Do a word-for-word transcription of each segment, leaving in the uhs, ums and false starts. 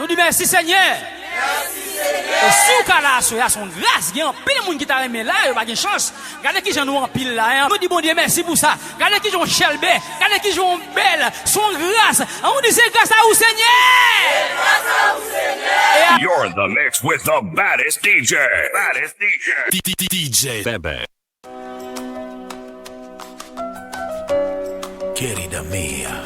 Nou di mèsi, Senyè. E si w ka la aswè a, se yon gras. Gen anpil moun ki ta renmen la, yo pa gen chans. Gade kijan nou anpil la, en. Nou di Bondye mèsi pou sa. Gade kijan w chèlbè. Gade kijan w bèl. Se yon gras. An nou di se gras a ou, Senyè. You're in the mix with the baddest D J. Baddest D J. D J Bebe. Querida mía.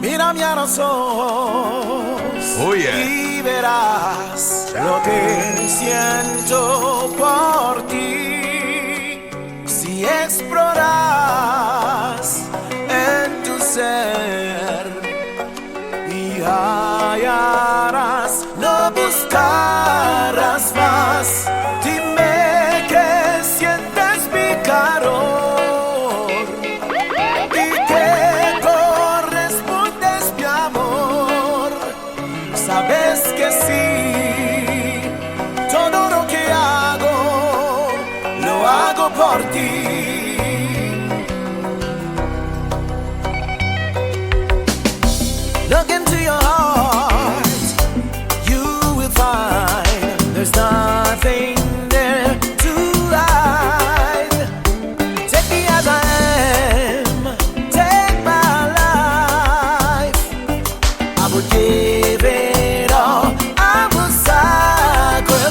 Mírame a los ojos y verás lo que siento por ti. Si exploras en tu ser y hallarás, no buscarás más. Dime qué sientes mi calor y qué correspondes mi amor. Sabes que sí, todo lo que hago, lo hago por ti. Look into your heart, you will find there's nothing there to hide. Take me as I am, take my life. I would give it all, I would sacrifice.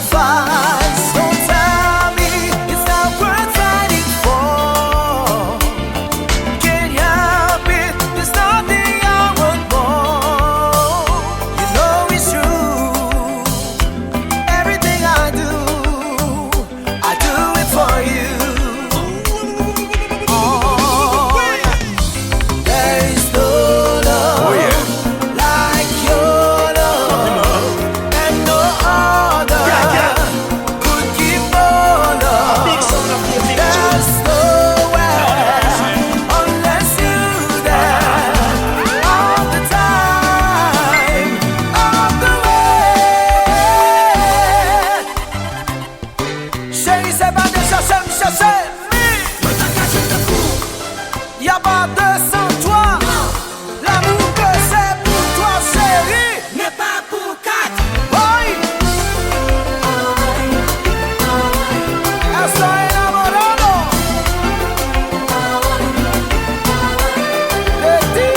Don't tell me it's not worth fighting for. Can't help it, there's nothing I want more. You know it's true, everything I do, I do it for you. Oh, yeah. There is no love like your love, and no other could give more love. There's nowhere unless you there all the time, all the way. Cheri, se pa de chèche m chèche. Mwen pa ka jwenn tankou w. Y a pas deux sans toi. Non. L'amour que c'est pour toi, chérie. N'est pas pour quatre. Boy. Estoy enamorado de ti.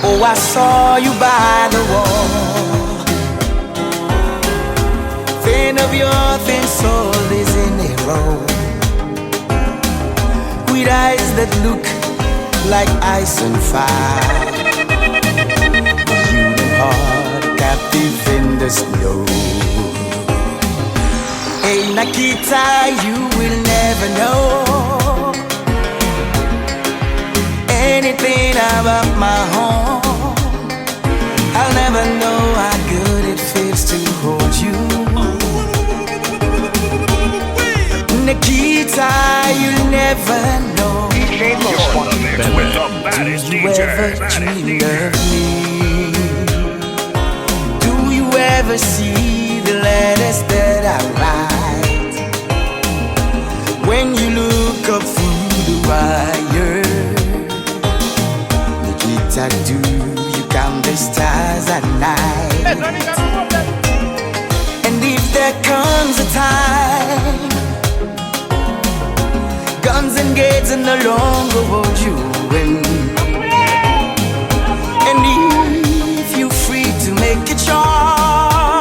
Oh, I saw you by the wall. Fan of your thin soul is in a row. With eyes that look like ice and fire. Human heart captive in the snow. Hey, Nikita, you will never know anything about my home. I'll never know how good it feels to hold you. Nikita, you'll never know. You're in the mix with the baddest D J. Do you ever dream of me? Do you ever see the letters that I write? When you look up through the wire, Nikita, do you count the stars at night? And if there comes a time, guns and gates no longer hold you in. And if you're free to make a choice,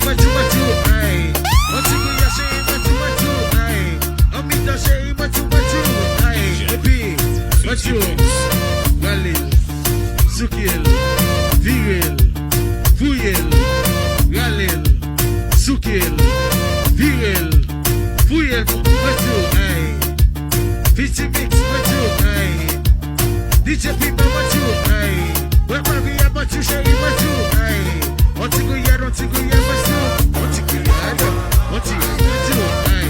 Matjou, matjou, ay. On ti kouya cheri, matjou, matjou, ay. An mitan cheri, matjou, matjou, ay. Epi, matjou, rale l, souke l, vire l, fouye l, rale l, souke l, vire l, fouye l, matjou, ay. Fiti mix, matjou, ay. D J Piman, matjou, ay. Mwen pa vi a matjou, cheri, matjou, ay. On ti gouyad, on ti gouyad, matjou. On ti gouyad, on ti matjou, ay.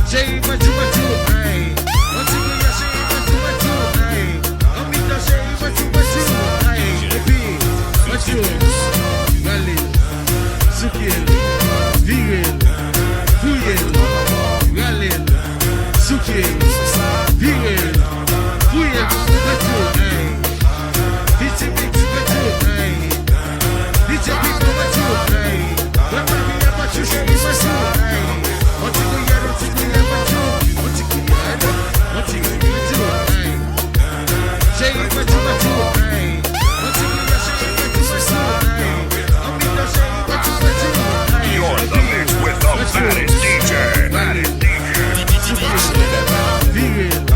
Cheri, matjou, matjou, ay. On ti gouyad, cheri, matjou, matjou, ay. An mitan, cheri, matjou, matjou, ay. Epi, matjou, rale l, souke l, vire l, fouye l, rale l, souke l, vire l, fouye l, matjou, ay. Fiti mix, matjou, ay. D J Piman, matjou, ay. Mwen pa vi a matjou, cheri, matjou, ay. On ti gouyad, on ti gouyad, matjou. On ti gouyad, on ti gouyad, matjou, ay. Cheri, matjou, matjou, ay. On ti gouyad, cheri, matjou, matjou, ay. An mitan, cheri, matjou, matjou, ay. You're in the mix with the baddest D J. Baddest D J. Vire l,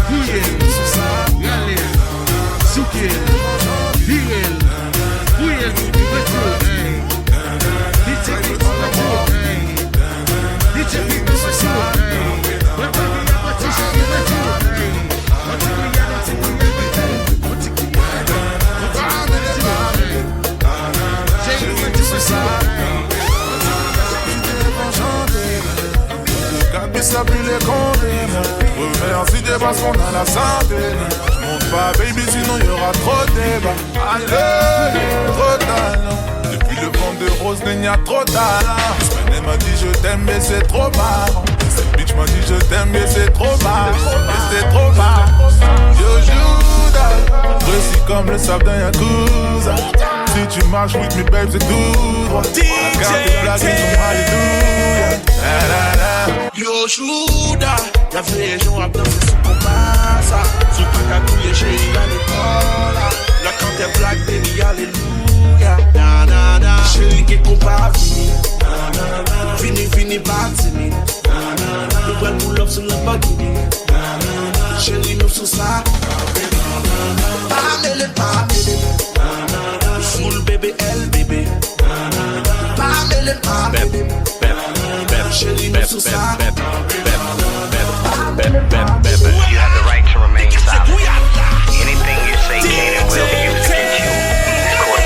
fouye l, rale l, souke l, vire l, fouye l, matjou, ay. D J Piman, matjou, ay. D J Piman, matjou, ay. Mwen pa vi a matjou, cheri, matjou, ay. On ti gouyad, on ti gouyad, matjou. On ti gouyad, on ti gouyad, matjou, ay. Cheri, matjou, matjou, ay. Gad plis la pli le konde mwen. Remèsi Dye paske on a la sante. Monte pas baby, sinon y aura trop de débat. Allez, trop talent. Depuis le ventre de Roselyne, y a trop talent. This man m'a dit je t'aime, mais c'est trop marrant. Cette bitch m'a dit je t'aime, mais c'est trop marrant. Mais c'est trop marrant. Yo, Jouda, précis comme le sable d'un yakuza. Si tu marches with me, babe, c'est tout droit. Regarde tes blagues, ils sont alléluia. La, la, la. Yo, Jouda, y ap veye jan w ap danse sou konpa sa. Si w pa ka gouye, cheri, rale kò la. La kantè black, baby, alelouya. Na, na, na. Cheri, gen konpa, vini. Na, na, na. Vini, vini, pa timid. Na, na, na. Nou pral pull up sou Lamborghini. Na, na, na. Cheri, nou sou sa. Pa mele, pa mele. Full bébé, L bébé. Pa mele, pa mele. Cheri, nou sou sa. You have the right to remain silent. Anything you say can and will be used against you in court.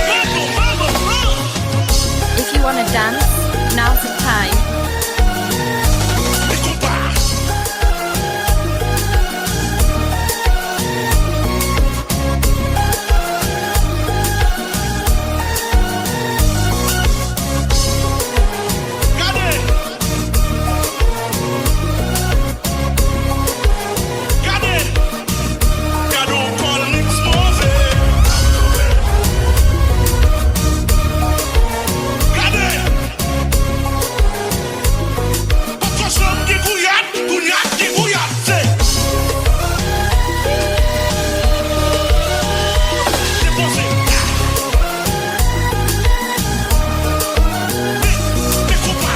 If you wanna dance, now's the time. Gade! Gade yon kòl mix poze. Gade! Poko janm gen gouyad, gouyad gen gouyad, se. Depoze. Men, men konpa.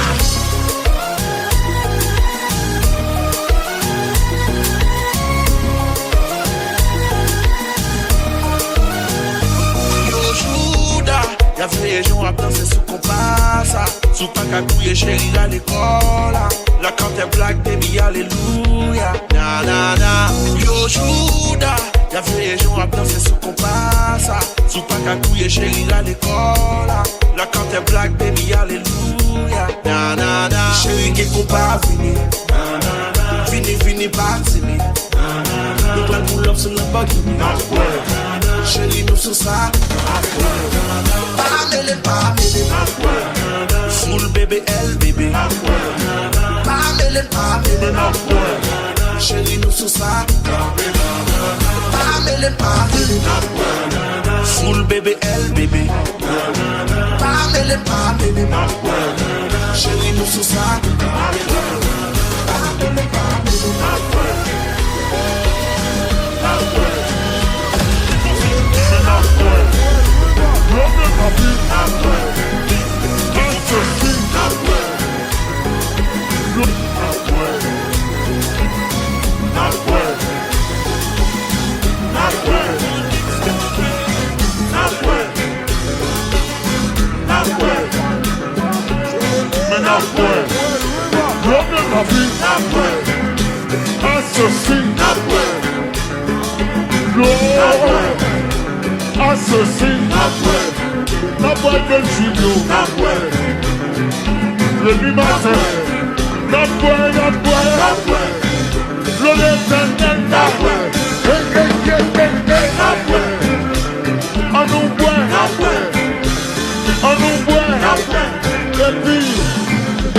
Yo, Jouda, y ap veye jan w ap danse sou konpa sa. Si w pa ka gouye, cheri, rale kò la. La kantè black, baby, alelouya. Na, na, na. Yo, Jouda, y ap veye jan w ap danse sou konpa sa. Si w pa ka gouye, cheri, rale kò la. La kantè black, baby, alelouya. Na, na, na. Cheri, gen konpa, vini. Na, na, na. Vini, vini, pa timid. Na, na, na. Nou pral pull up sou Lamborghini. N ap wè. Cheri, nou sou sa. N ap wè. Pa mele, pa mele. N ap wè. Full bébé, L bébé. N ap wè. Pa mele, pa mele. N ap wè. Cheri, nou sou sa. Pa mele, pa mele. N ap wè. Full bébé, L bébé. Pa mele, pa mele. Cheri, nou sou sa. N ap wè. Yo menm lavi. N ap wè. Asasen. N ap wè. Yo. N ap wè. Asasen. N ap wè. N ap wè Bèljik yo. N ap wè. Depi maten. N ap wè, n ap wè. N ap wè. Lo Letènèl. N ap wè. Hey, hey, hey, hey, hey. N ap wè. Ann nou bwè. N ap wè. Ann nou bwè. N ap wè.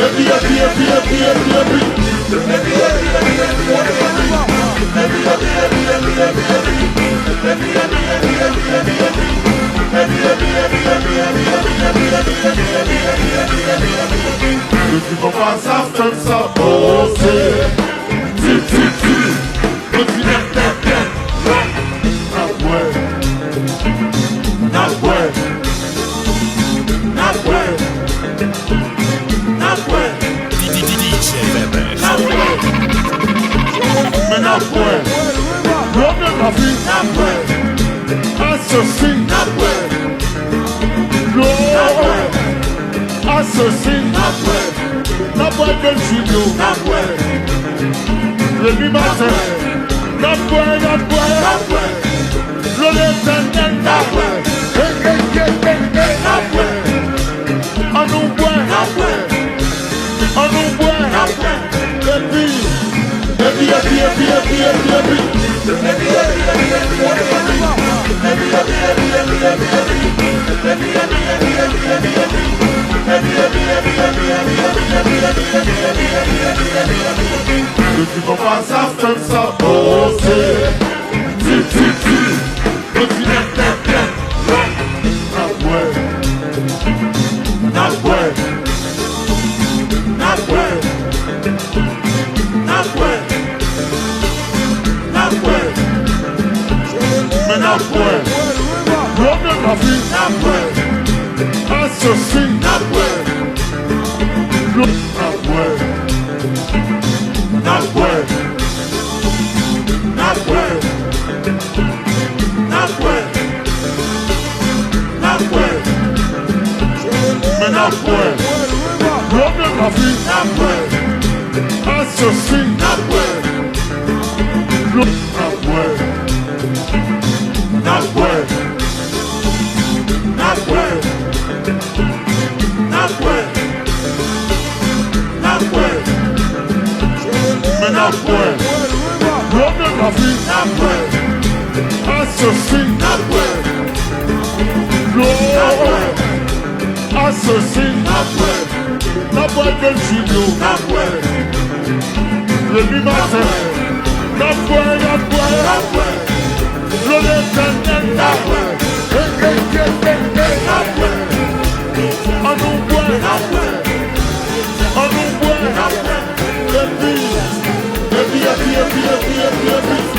Epi, epi, epi, epi, epi, epi, epi. Epi konpa sa fè m sa poze. Ti, ti, ti. Yo di nèt, nèt, nèt. N ap wè. N ap wè. N ap wè. N ap wè. D J F M S. N ap wè. Men n ap wè. Yo menm lavi. N ap wè. Asasen. N ap wè. Yo. N ap wè. Asasen. N ap wè. N ap wè Bèljik yo. N ap wè. Depi maten. N ap wè, n ap wè. N ap wè. Lo Letènèl. N ap wè. Hey, hey, hey, hey, hey. N ap wè. Ann nou bwè. N ap wè. Ann nou bwè. N ap wè. Epi, epi, epi, epi, epi, epi, epi. Epi konpa sa fè m sa poze. Ti, ti, ti. Yo di nèt, nèt, nèt. N ap wè. N ap wè. N ap wè. N ap wè. N ap wè. Men n ap wè. Yo menm lavi. N ap wè. Asasen. N ap wè. N ap wè. N ap wè. N ap wè. N ap wè. N ap wè. Men n ap wè. Yo menm lavi. N ap wè. Asasen. N ap wè. N ap wè. N ap wè. N ap wè. N ap wè. N ap wè. Men n ap wè. Yo menm lavi. N ap wè. Asasen. N ap wè. Yo. N ap wè. Asasen. N ap wè. N ap wè Bèljik yo. N ap wè. Depi maten. N ap wè, n ap wè. N ap wè. Lo Letènèl. N ap wè. Hey, hey, hey, hey, hey. N ap wè. Ann nou bwè. N ap wè. Ann nou bwè. N ap wè. Epi, epi, epi, epi, epi, epi, epi.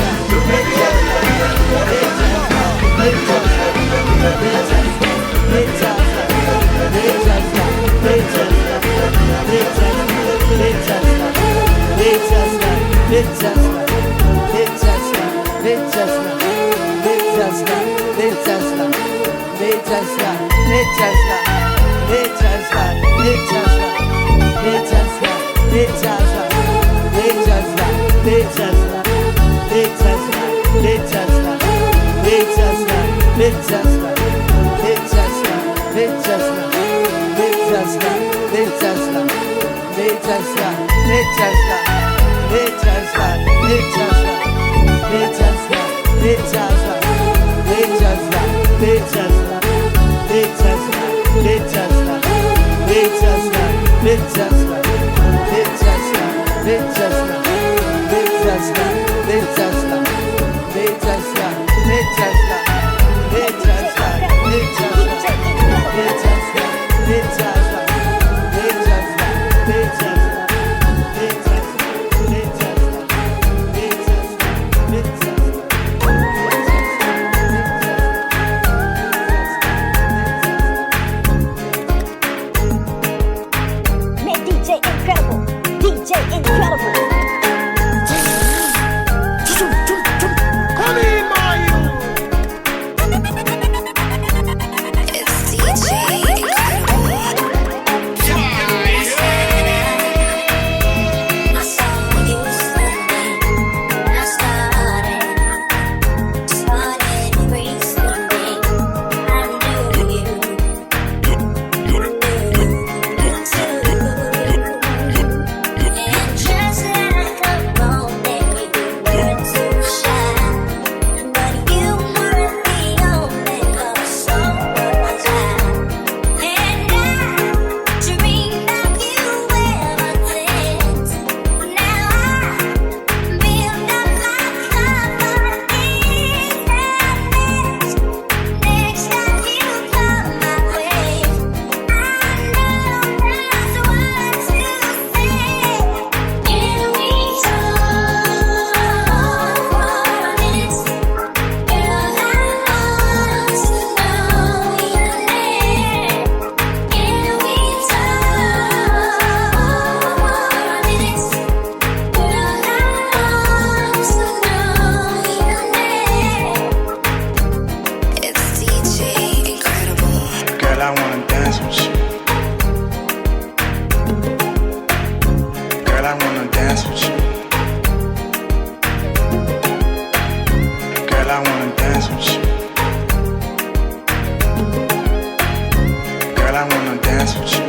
dance with you.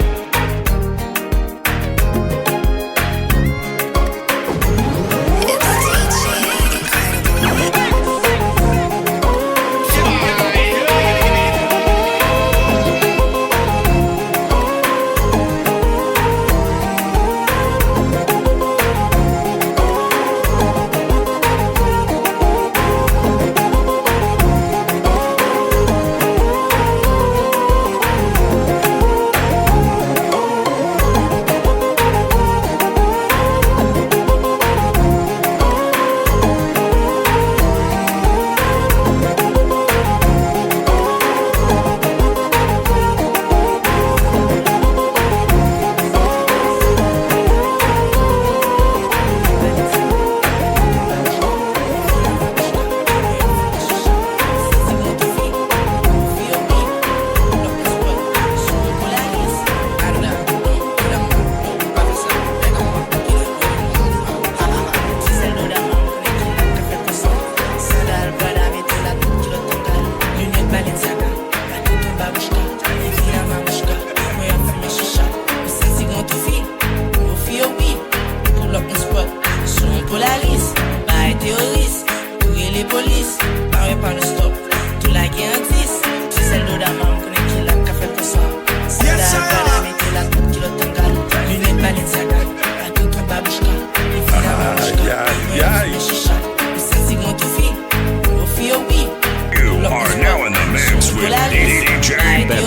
Polaris, bay teyoris, tou rele polis, pa wè pa nou stop, tou lage an dis, se sèl Dodama m konnen ki la k ka fè l konsa. Sandal, Prada, mete la tout kilòt tanga, linèt Balenciaga, pa tout an babouchka, li fina babouchka, mwen fime chicha, m sezi gran toufi, gwo fi yo wi, You are now in the mix with D J Pepe.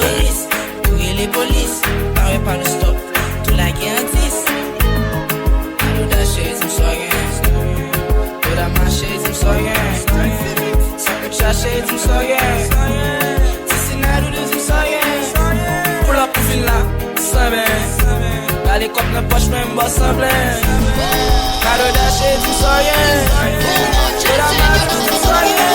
Tou rele polis, pa wè pa nou stop, tou lage an dis. Alouda cheri di m sa w gen. Dodama cheri di m sa w gen. Sakucha cheri di m sa w gen. Ti Sinadou di m sa w gen. Pull up pou vin la, sanben. Gade kòb nan pòch mwen m bò sanblen. Alouda cheri di m sa w gen. Dodama di m sa w gen.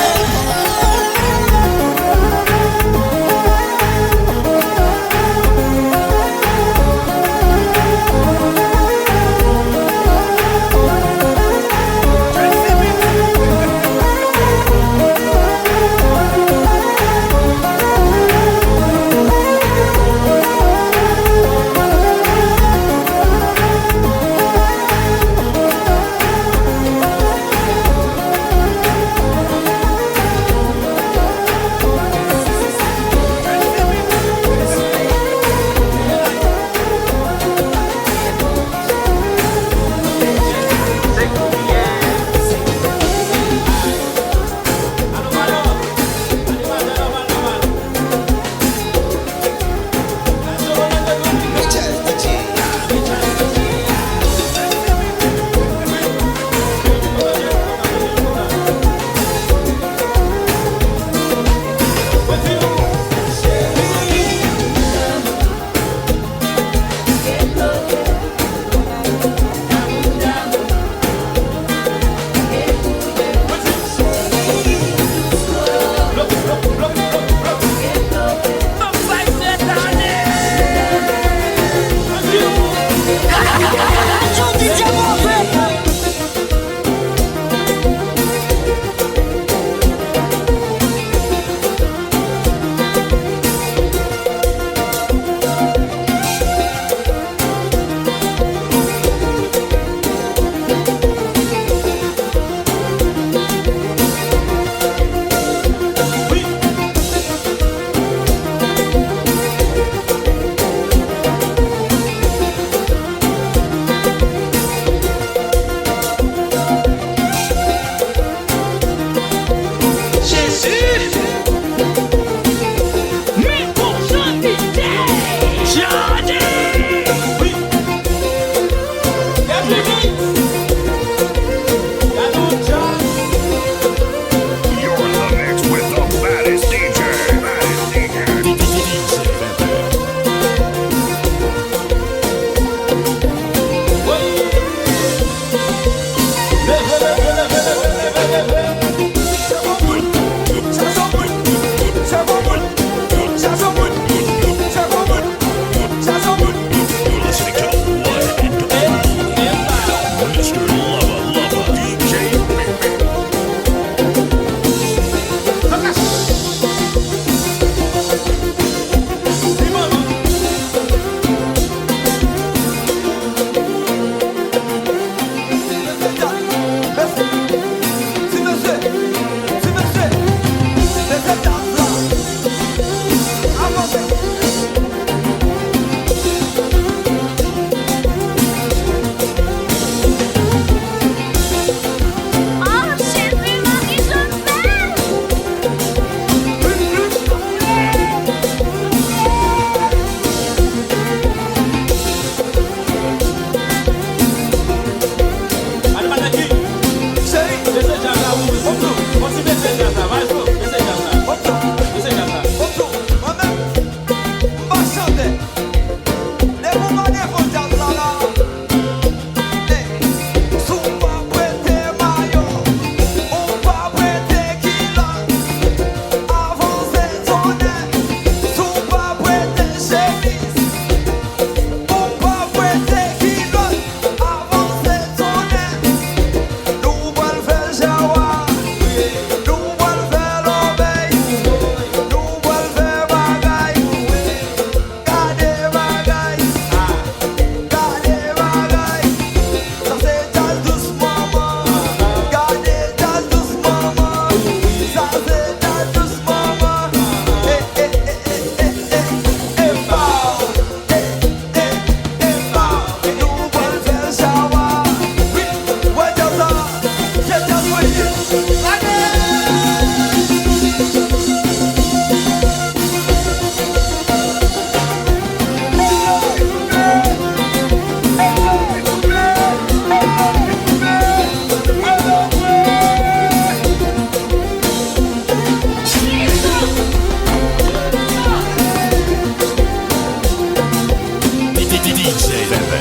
D J Bebe.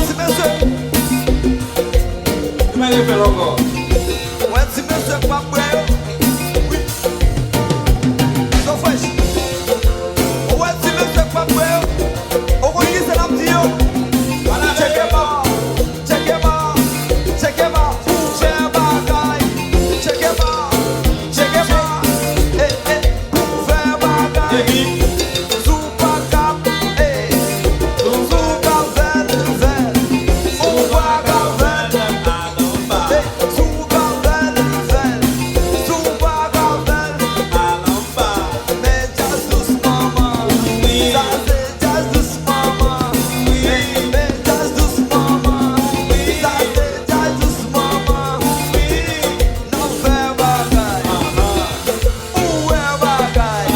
Ti mesye. Ti mesye ankò. Ou wè ti mesye k p ap bwè yo? Wi. So fresh. Ou wè ti mesye k p ap bwè yo? Ou konn ki sa n ap di yo? Tcheke ba, tcheke ba, tcheke ba, pou fè bagay. Tcheke ba, tcheke ba, eh, eh, pou fè bagay. Si w pa kab, eh, si w ka fè l, fè l. Si w pa ka fè l, eh, si w ka fè l, fè l. Si w pa ka fè l, al anba. Men djaz dous manman. Sa se djaz dous manman. Men, men djaz dous manman. Sa se djaz dous manman. N ap fè bagay. Ou wè bagay.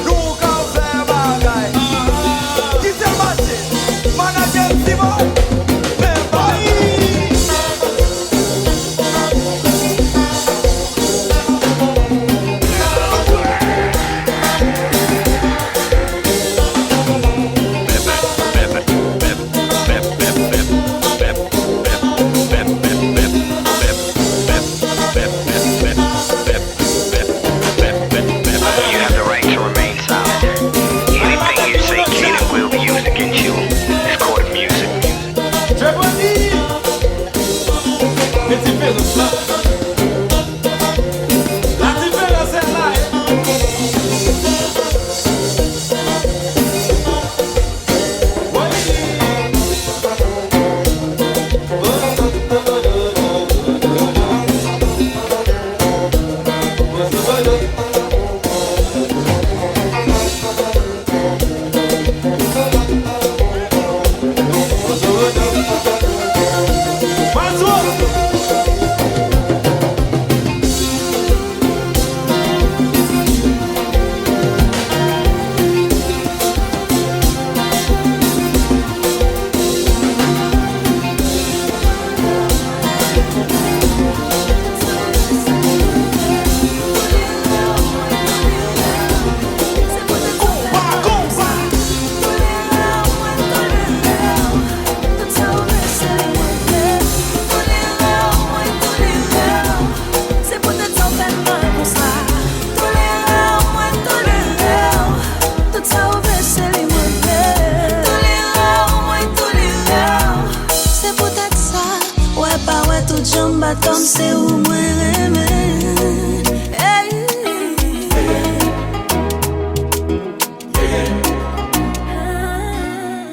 Nou ka fè bagay. Kite l mache. Manadjè Simon. Fè bagay. You have the right to remain silent. Anything you say can and will be used against you. It's court music. Giovanni! Mete diferans la. La diferans se la, eh. Se poutèt sa w fè m mal konsa. Tolere w, mwen tolere w. Tout sa w vle, se li mwen vle. Tolere w, mwen tolere w. Se poutèt sa, wè pa wè, tout jan m bat kò m, se ou mwen renmen. Ey.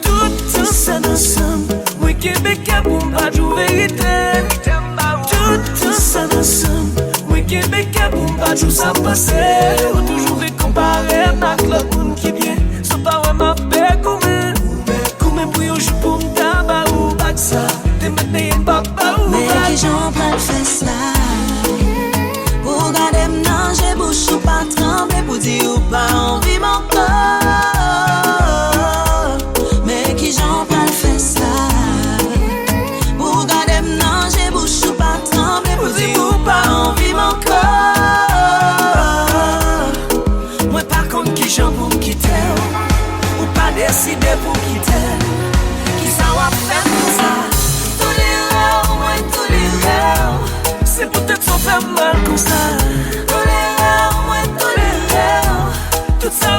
Tout tan sa n ansanm, mwen kenbe kè pou m pa di w verite. Tout tan sa n ansanm, mwen kenbe kè pou m pa di w sa m panse. Ou toujou vle konpare m ak lòt moun ki byen, san w pa wè m ap goumen. Goumen pou yon jou pou m ta ba ou bak sa. Te mèt peye m pa ba ou bak. Men kijan w pral fè sa? Pou w gade m nan je, bouch ou pa tranble, pou di ou pa anvi m ankò. Men kijan w pral fè sa? Pou w gade m nan je, bouch ou pa tranble, pou di ou pa anvi m ankò. Mwen pa konn kijan pou m kite w. Ou pa deside pou w kite l. Kisa w ap fè m konsa? Tolere w, mwen tolere w. Se poutèt sa w fè m mal konsa. Tolere w, mwen tolere w. Tout sa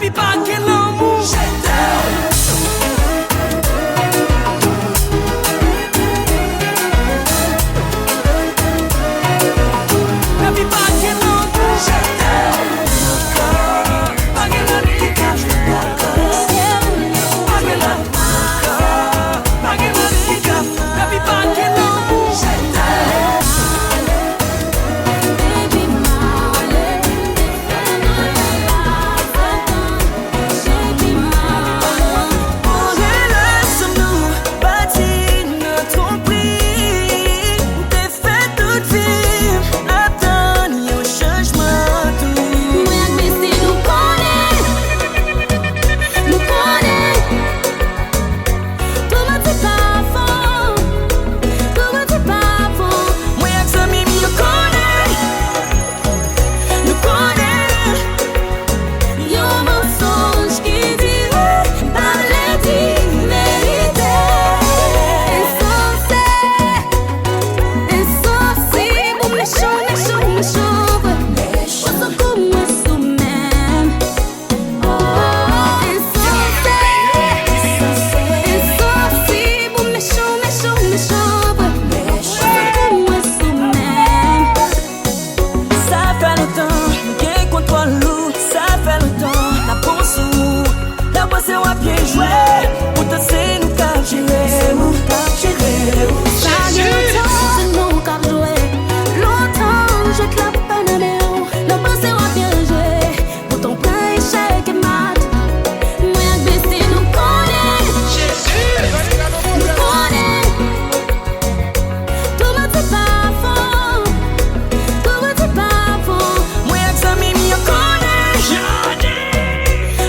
Pi pa gen lanmou. Pi pa gen lanmou. Pa gen lòt ki ka fè. Pa gen lòt. Pa gen lòt ki ka fè. Pi pa gen lanmou. Mwen ak zanmi m yo konnen. Nou konnen yon mansonj ki dire pa vle di verite. Ensansè, ensansib ou mechan, mechan, mechan vre. Ou sou kou mwen sou menm. Ensansè, ensansib ou mechan, mechan, mechan vre. Ou sou kou mwen sou menm. Sa fè lontan nou gen kontwòl ou. Sa fè lontan n ap bon sou ou. Lè w panse w ap byen jwe, poutan se nou k ap jere ou. Sa gen lontan se nou k ap jwe. Lontan jwèt la pa nan men w. Lè w panse w ap byen jwe, poutan w pran echèk e mat. Mwen ak Bestie nou konnen. Nou konnen. Tou manti pa fon. Tou manti pa fon. Mwen ak zanmi m yo konnen.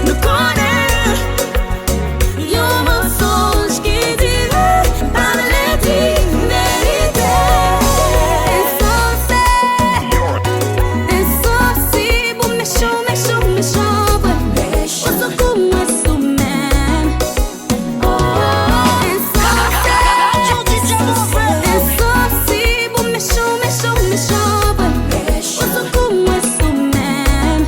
Nou konnen. Yon mansonj ki dire pa vle di verite. Ensansè, ensansib ou mechan, mechan, mechan vre. Ou sou kou mwen sou menm. Ensansè, ensansib ou mechan, mechan, mechan vre. Ou sou kou mwen sou menm.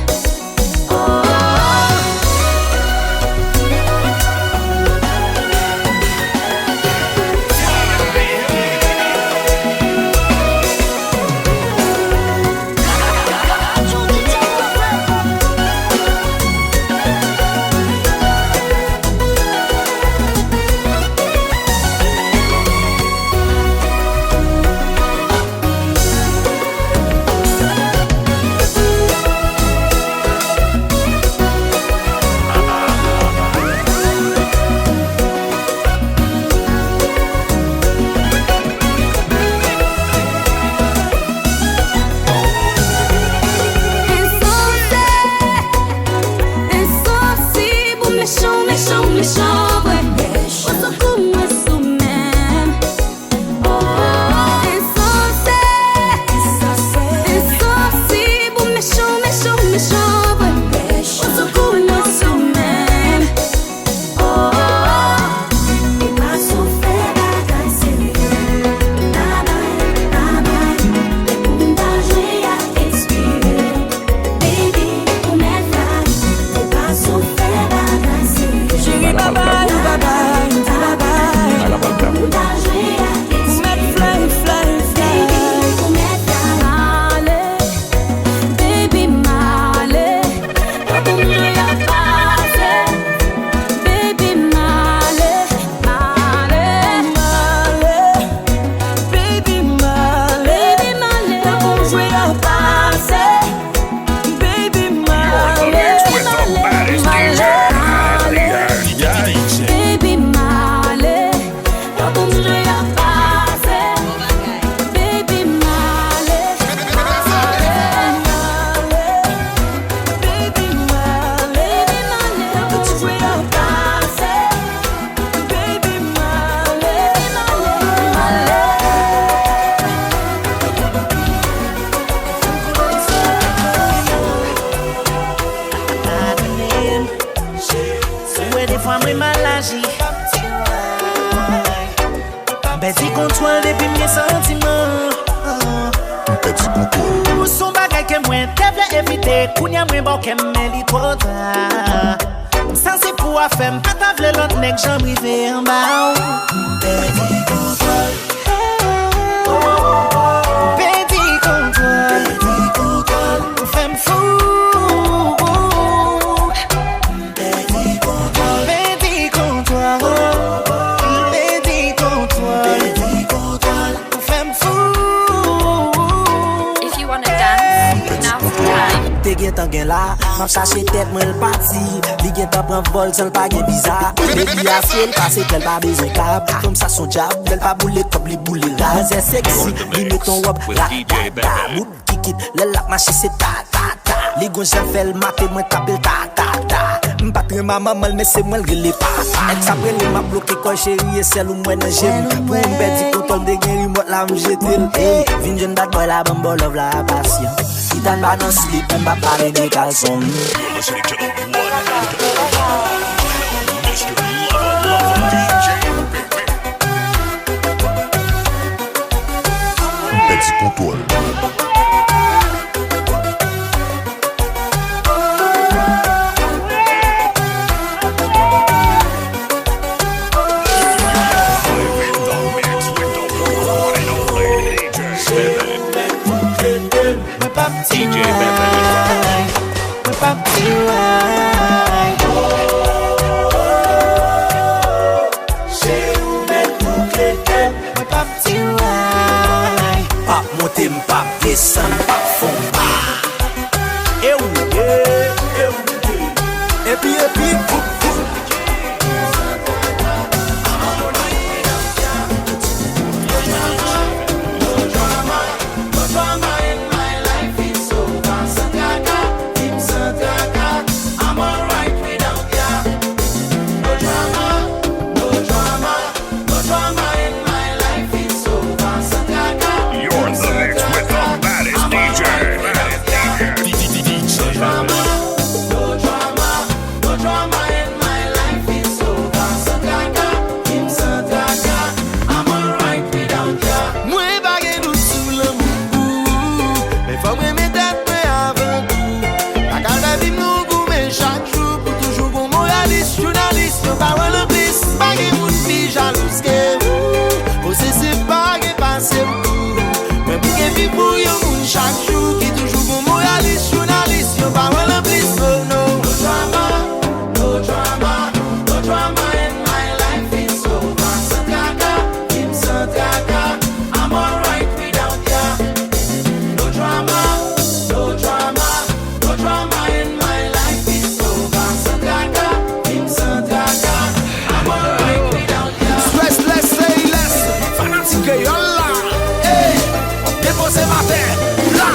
Ensansè, ensansib ou mechan, mechan, mechan vre. Ou sou kou mwen sou menm. Ensansè, ensansib ou mechan, mechan, mechan vre. Ou sou kou mwen sou menm. Ou pa sou fè bagay serye. Babay, babay, depi m ta jwe a ekspire. Baby, ou mèt fly, ou pa sou fè bagay serye. Cheri, babay, babay, babay. Ou mèt fly, fly, fly. Baby, ou mèt fly. Ale, baby, m ale. Tankou m jwe a pase. Baby, m ale, m ale. M ale, baby, m ale. Baby, m ale. Tankou m jwe a pase. Baby, m ale, m ale, m ale. Baby, m ale. Tankou m jwe a pase. Baby, m ale, m ale, m ale. Baby, m ale, m ale. Tankou m jwe a pase. Baby, m ale, m ale, m ale. Ou wè defwa mwen mal aji. M pèdi kontwòl depi m gen santiman. M pèdi kontwòl. Ou se yon bagay Ke mwen te vle evite, kounye a mwen ba w kè m, men li twò ta. M santi pou afè m, pa ta vle lòt nèg janm rive anba w. Pèdi kontwòl. Pèdi kontwòl. Ou fè m fou. Pèdi kontwòl. Pèdi kontwòl. Pèdi kontwòl. Ou fè m fou. If you wanna dance, now's the time. Te gentan gen la, m ap chache tèt mwen, l pati. Li gentan pran vòl san l pa gen viza. Baby a fye l pase klè, l pa bezwen kab. Fanm sa s on djab, lè l pa boule kòb, li boule raz. Lè seksi, li met on wòb ratata. Bout kikit, lè l ap mache se ta, ta, ta. Li gon jan fè l mate mwen, tape l ta, ta, ta. M pa t renmen manman l, men se mwen l rele papa. Èks ap rele m ap bloke kòl, cheri, e sèl ou m wè nan je m. Pou m pèdi kontwòl, m te gen rimòt la, m jete l. Ey, vin jwenn dat bòy la, ban m ba w love la, pasyan. Gita n pa nan slip, m pa pale de kalson. You're listening to the one and only Mister Love Love D J. Pèdi kontwòl. Live in the mix with the one and only D J Seven. Mwen p ap tiray. Mwen p ap tiray. Se ou menm pou klete m. Mwen p ap tiray. P ap monte, m p ap desann, p ap fon pa. E ou ye, e ou ye. Epi, epi, voup, voup. You're in the mix with the baddest D J. D J. No drama, no drama in my life, it's over. San traka, vin san traka. I'm alright without ya. Mwen pa gen dout sou lanmou pou ou, men fòk mwen met tèt mwen avan tou. Pa ka fè vi m nan goumen chak jou pou toujou gon moralis, jounalis, yon pawòl anplis. Pa gen moun pi jalou ke ou, posesif, pa gen pase m tou. Mwen bouke viv pou yon moun chak jou ki toujou gon moralis, jounalis, yon pawòl anplis, oh no. No drama, no drama, no drama in my life, it's over. San traka, vin san traka, I'm alright without ya. No drama, no drama, no drama in my life, it's over. San traka, vin san traka, I'm alright without ya. Stressless, say less. Fanatik kreyòl la. Ey, depoze m atè. La.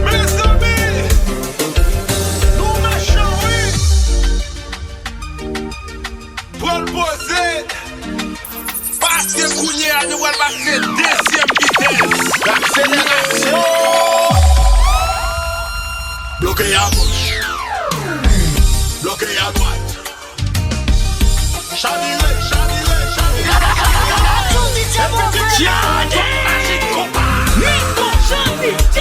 Mezanmi, nou mechan wi. Pran l poze. Paske kounye a nou pral pase dezyèm vitès. Akselerasyon. Bloke a goch. Bloke a dwat. Chavire, chavire, chavire. Atann, D J Bobby. Chavire. Majik konpa. Rico Jean D J.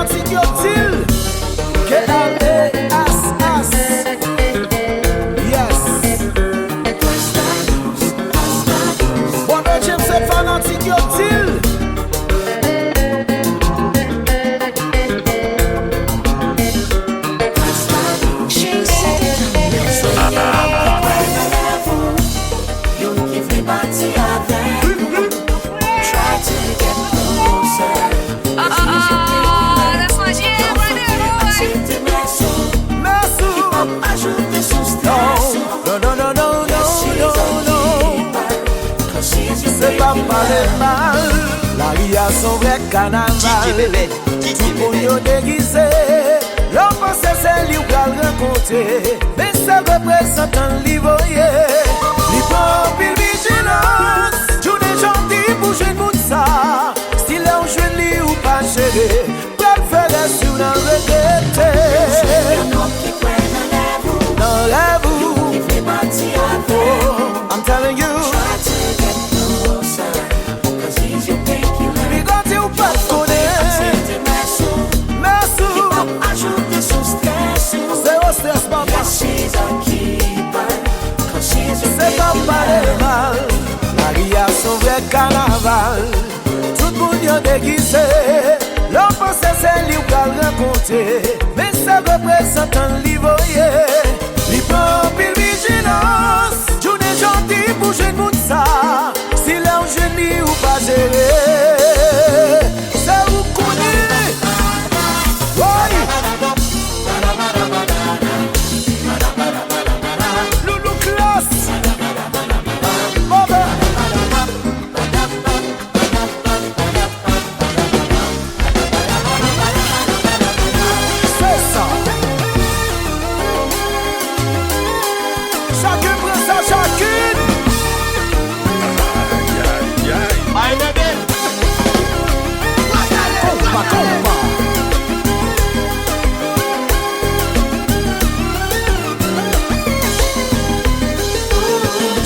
Fanatik yo di l. K L A S S. Yes. Brother James se fanatik yo di l. Youn ki vle pati avè nou. Try to get closer. Ah, that's my jam right there, boy. Aksepte mès ou. Mès ou. Ki p ap ajoute sou strès ou. No, no, no, no, no, no, no. Se pa pale mal. Lari a se yon vrè kanaval. Tout moun yo degize. Lè w panse se li w pral rankontre. Men se reprezantan l li voye. Li pran anpil vijilans. Jounen jodi pou jwenn moun sa. Si lè w jwenn li ou pa jere, pral fè rès ou nan regrete. Nan rèv ou. Oh, I'm telling you. Li gon di ou pa t konnen. Mès ou. Zero strès, papa. Se pa pale mal. Lari a se yon vrè kanaval. Tout moun yo degize. Lè w panse se li w pral rankontre. Men se reprezantan l li voye. Li pran anpil vijilans. Jounen jodi pou jwenn moun sa. Si lè w jwenn li ou pa jere, se ou k konnen. Woy! Loulou Klass! Move! Se sa. Chacun pran sa chacune. Ay, ay, ay. Konpa, konpa.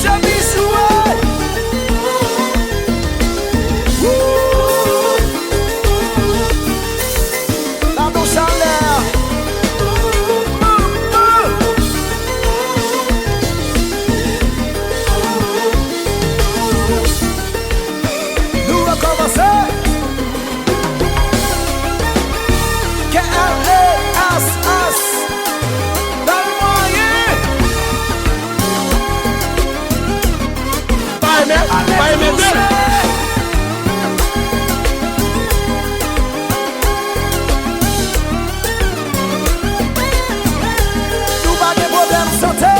Djabis, ouais. Woo. Ba nou chalè. Nou rekòmanse. K L A S S. Ba l mwayen. Pa renmen, pa renmen de. Nou pa gen pwoblèm sante.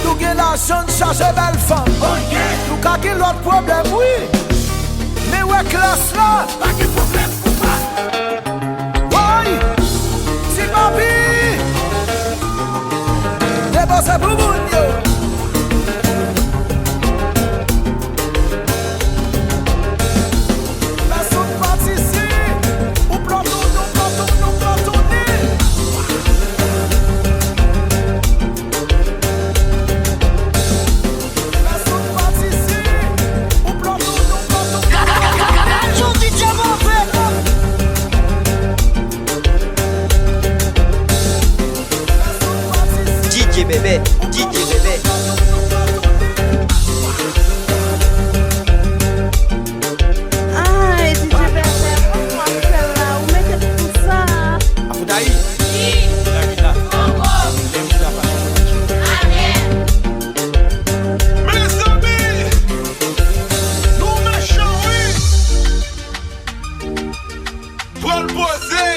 Nou gen lajan, n chaje bèl fanm. Nou ka gen lòt pwoblèm, wi. Men wè Klass la. Pa gen pwoblèm pou pa. Woy! Ti papi! Depoze pou moun yo. Pèsonn pa t isi. Ou plòtonnen, ou plòtonnen, ou plòtonnen. D J Bèbè, D J Bèbè. Ay, D J Bèbè, kòman w ap fè la? Ou mete tout sa? Afoudayis. Wi. Mezanmi, nou mechan, wi. Pran l poze.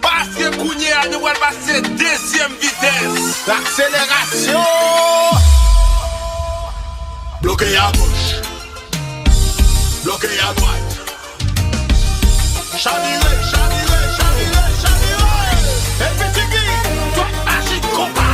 Paske kounye a, nou pral pase dezyèm vitès. Lakselerasyon. Bloke a goch. Bloke a dwat. Chavire, chavire, chavire, chavire. Epi tiki, dwat, aji, konpa.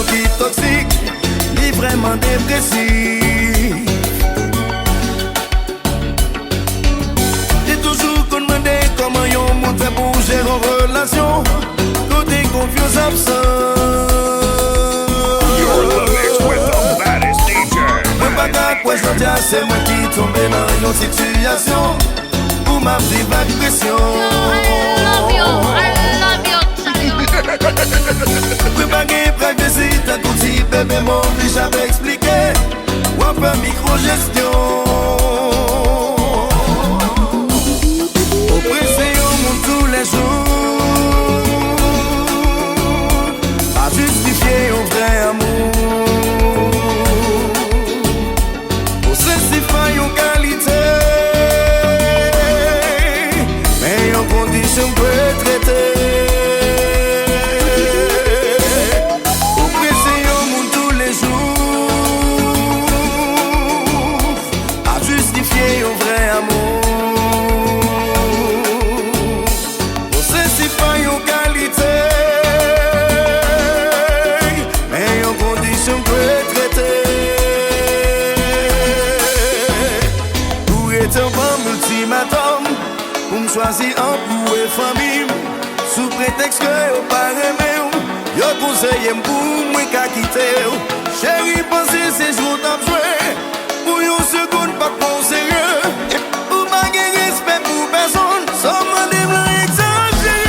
Ki toksik, li vrèman depresif. Li toujou konn mande kòman yon moun fè pou jere yon relasyon kote konfyans absan. You're in the mix with the baddest D J. Mwen pa ka kwè jodi a se mwen ki tonbe nan yon sitiyasyon pou m ap viv ak presyon. Yo, I love you, I love you, Chayo. Mwen pa gen privesi tankou ti bebe, m oblije ap eksplike. W ap fè mikrojesyon. Oprese yon moun toulejou pa jistifye yon vrè amou. Posesif pa yon kalite, men yon kondisyon m dwe trete. Oprese yon moun toulejou pa jistifye yon vrè amou. Posesif pa yon kalite, men yon kondisyon m dwe trete. Ou rete anba m iltimatòm pou m chwazi ant ou e fanmi m. Sou pretèks ke yo pa renmen w, yo konseye m pou mwen ka kite w. Cheri, panse se jwe w t ap jwe. Pou yon segonn pa t pran w serye. Ou pa gen respè pou pèsonn. Sa w mande m lan egzajere.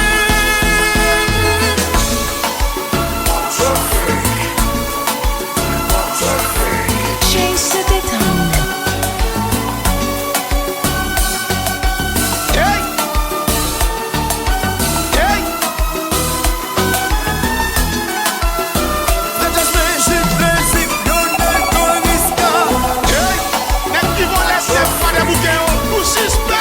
Chase the time. Hey! Hey! Fè Jasmin, Jude, Renzik, Lionel, Coriska. Hey! Nèg ki vòlè se fwa de bouke yo. Nou sispèk!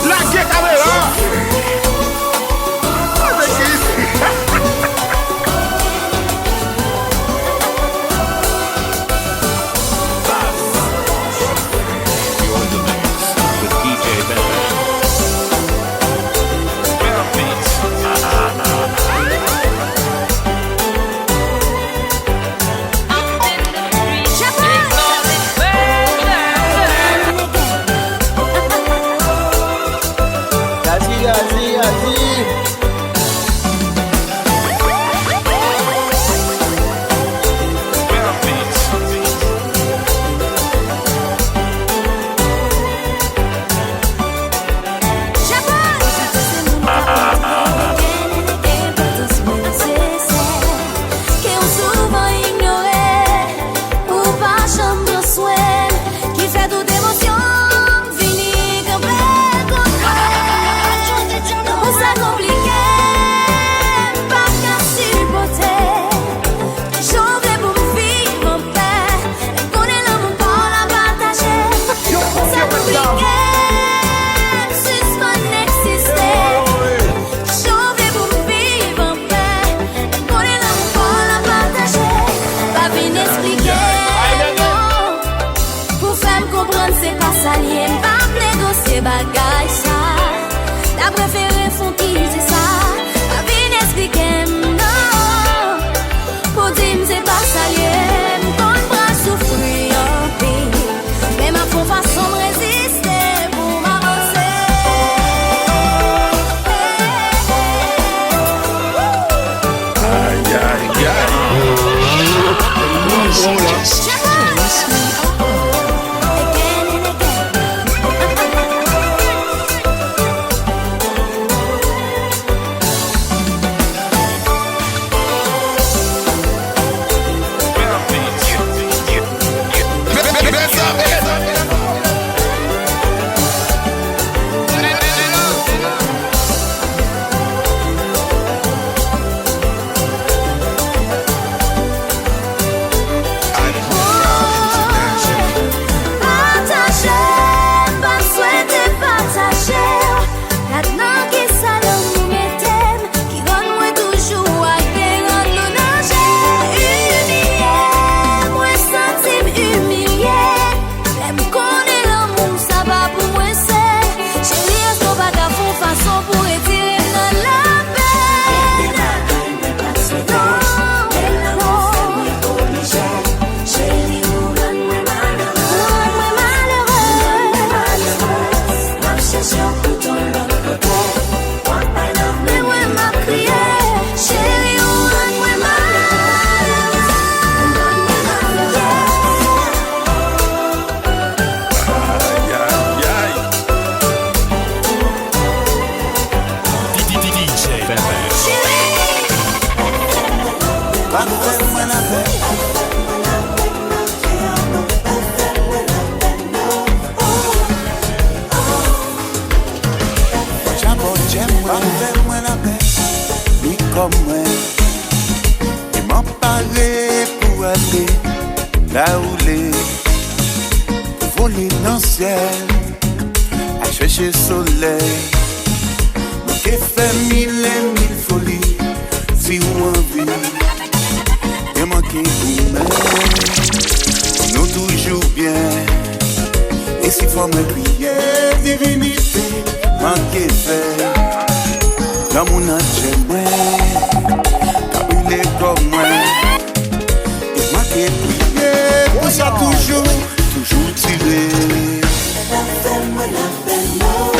Lage kamera! You're in the mix with D J Bad. Better beats. Gazi, gazi, gazi. Ke w souvan inyore, ou pa janm pran swen, ki fè tout emosyon m vini kanpe kont mwen. Fè mwen lapè. Bòdjè, bòdjè mwen, fè mwen lapè. Ni kò mwen. E m ap pare pou ale la ou le. Pou vole nan syèl, al chèche solèy. Nou ke fè mil e mil foli, si w anvi. Byen manke goumen, pou nou toujou byen. E si fò mwen kriye, divinite, manke fè. Lanmou nan tchè mwen, ka brile kò mwen. E manke priye, pou sa toujou, toujou tire. Pa fè mwen lapèn non,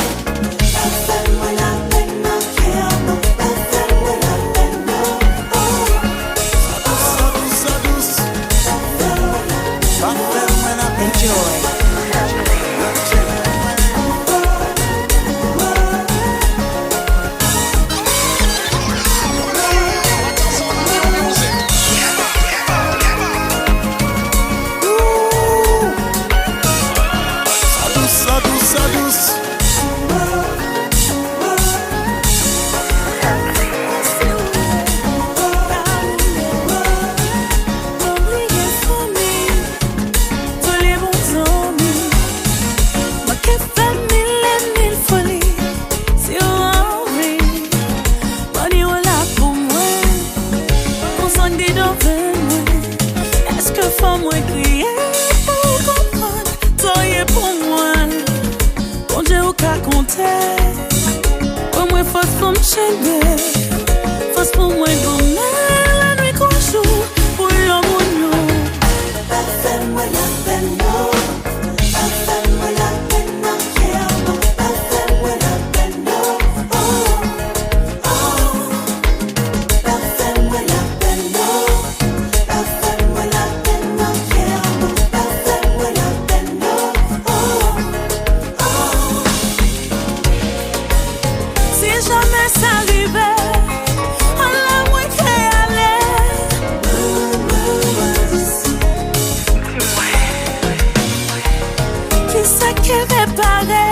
pa fè mwen lapèn nan kè mwen, pa fè mwen lapèn non, oh. Sa dous, sa dous, sa dous. Pa fè mwen lapèn. Enjoy. Sa dous, sa dous, sa dous. Fè mil e mil foli, si w anvi. Bani w la pou mwen, konsann dedan venn mwen. Èske fò mwen kriye pou w konprann sa w ye pou mwen? Bondye ou ka konte, ban mwen fòs pou m chenbe, fòs pou mwen goumen lannwit kou jou pou yon moun yo. Pa fè mwen lapèn non. Pa fè mwen lapèn nan kè mwen, pa fè mwen lapèn non, oh, oh. Pa fè mwen lapèn non, pa fè mwen lapèn nan kè mwen, pa fè mwen lapèn non, oh, oh. Si jamè sa rive, ala mwen te ale. Kisa ki repare?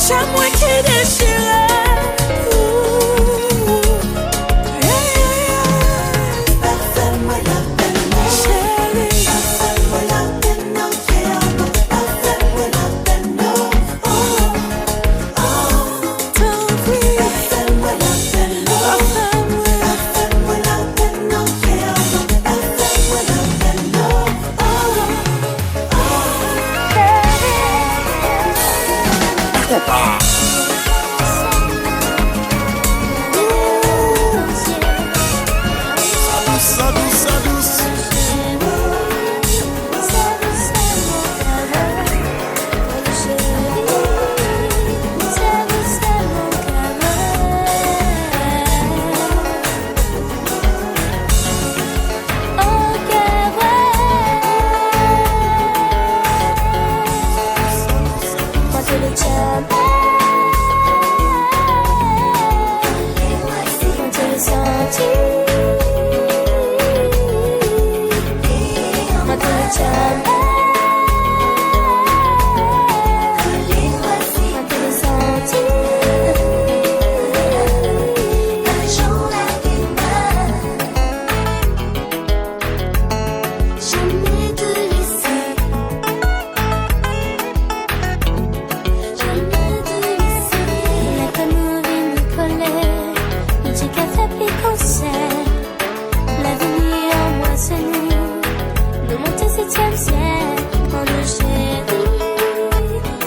Chè mwen ki dechire. Ooh, yeah, yeah, yeah. Pa fè mwen lapèn non. Cheri. Pa fè mwen lapèn nan kè mwen. Pa fè mwen lapèn non. Oh, oh. Tanpri. Pa fè mwen lapèn non. Pa fè mwen. Pa fè mwen lapèn nan kè mwen. Pa fè mwen lapèn non. Oh, oh. Konpa. Sa dous, sa dous, sa dous. Lè kò nou vini kole, nou di ka fè pli konsè. Lavini an mwa se nou, nou monte setyèm syèl. Pran nou cheri,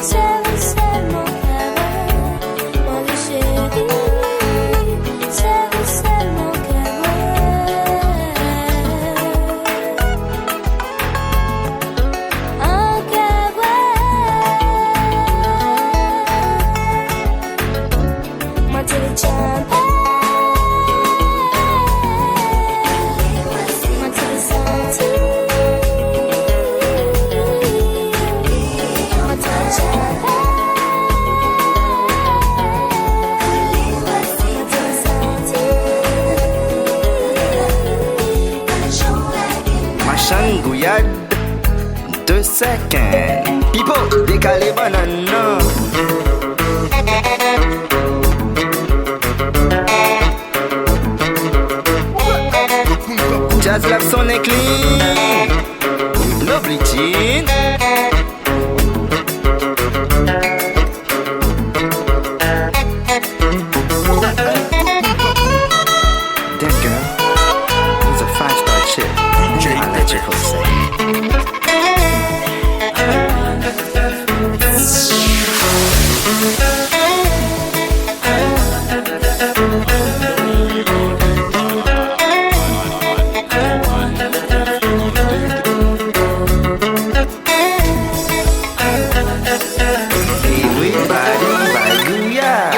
sè ou sèlman kè mwen. Pran nou cheri, sè ou sèlman kè mwen. An kè mwen. Mwen te dwe tchanpe. Mwen te dwe santi. Mwen te dwe tchanpe. Mwen te dwe santi. Second. Pipo, dekale bannann nan. Djaz la ap sonnen clean. No bleaching. That girl is a five-star chick. Ain't nothing that chick gonna say. Everybody, booyah!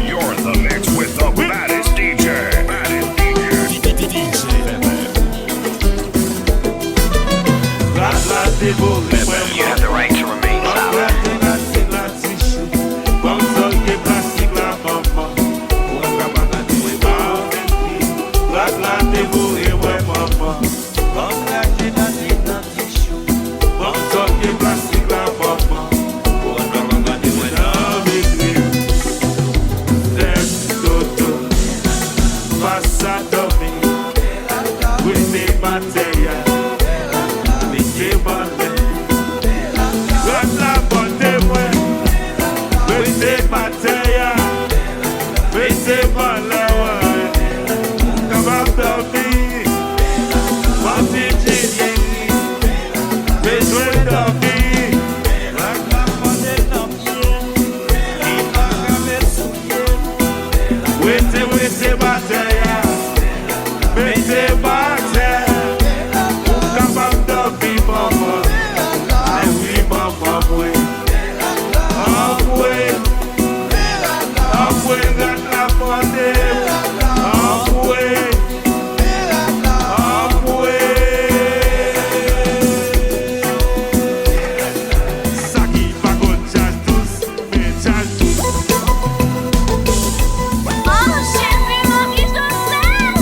You're in the mix with the baddest D J. Baddest D J. D J Pepe. Rad la devore mwen. You have the right to remain silent. Rad la devore mwen. Ban m sòti plastik la, manman. Ou ka pa gade mwen, pa anmède. Rad la devore mwen, manman. Ban m rache nan ti, nan ti chou. Ban m sòti plastik la, manman. Ou ka pa gade mwen nan vitrine. Tèt toto. Fas a dòmi. Rete atè a. Rete anlè. Rad la pote mwen. Rete atè a. Rete anlè, wi. Kapab dòmi. Manti Jimmy. Bezwen dòmi. Rad la pote nan pye. Li pa ka met sou pye. Rete, rete atè a. Mete m atè. Ou kapab dòmi, manman. Ay wi, manman mwen. Anmwe. Anmwe, rad la mande. Anmwe. Anmwe. Sa ki pa konn djaz dous. Oh, cheri, mwen ki Joseph.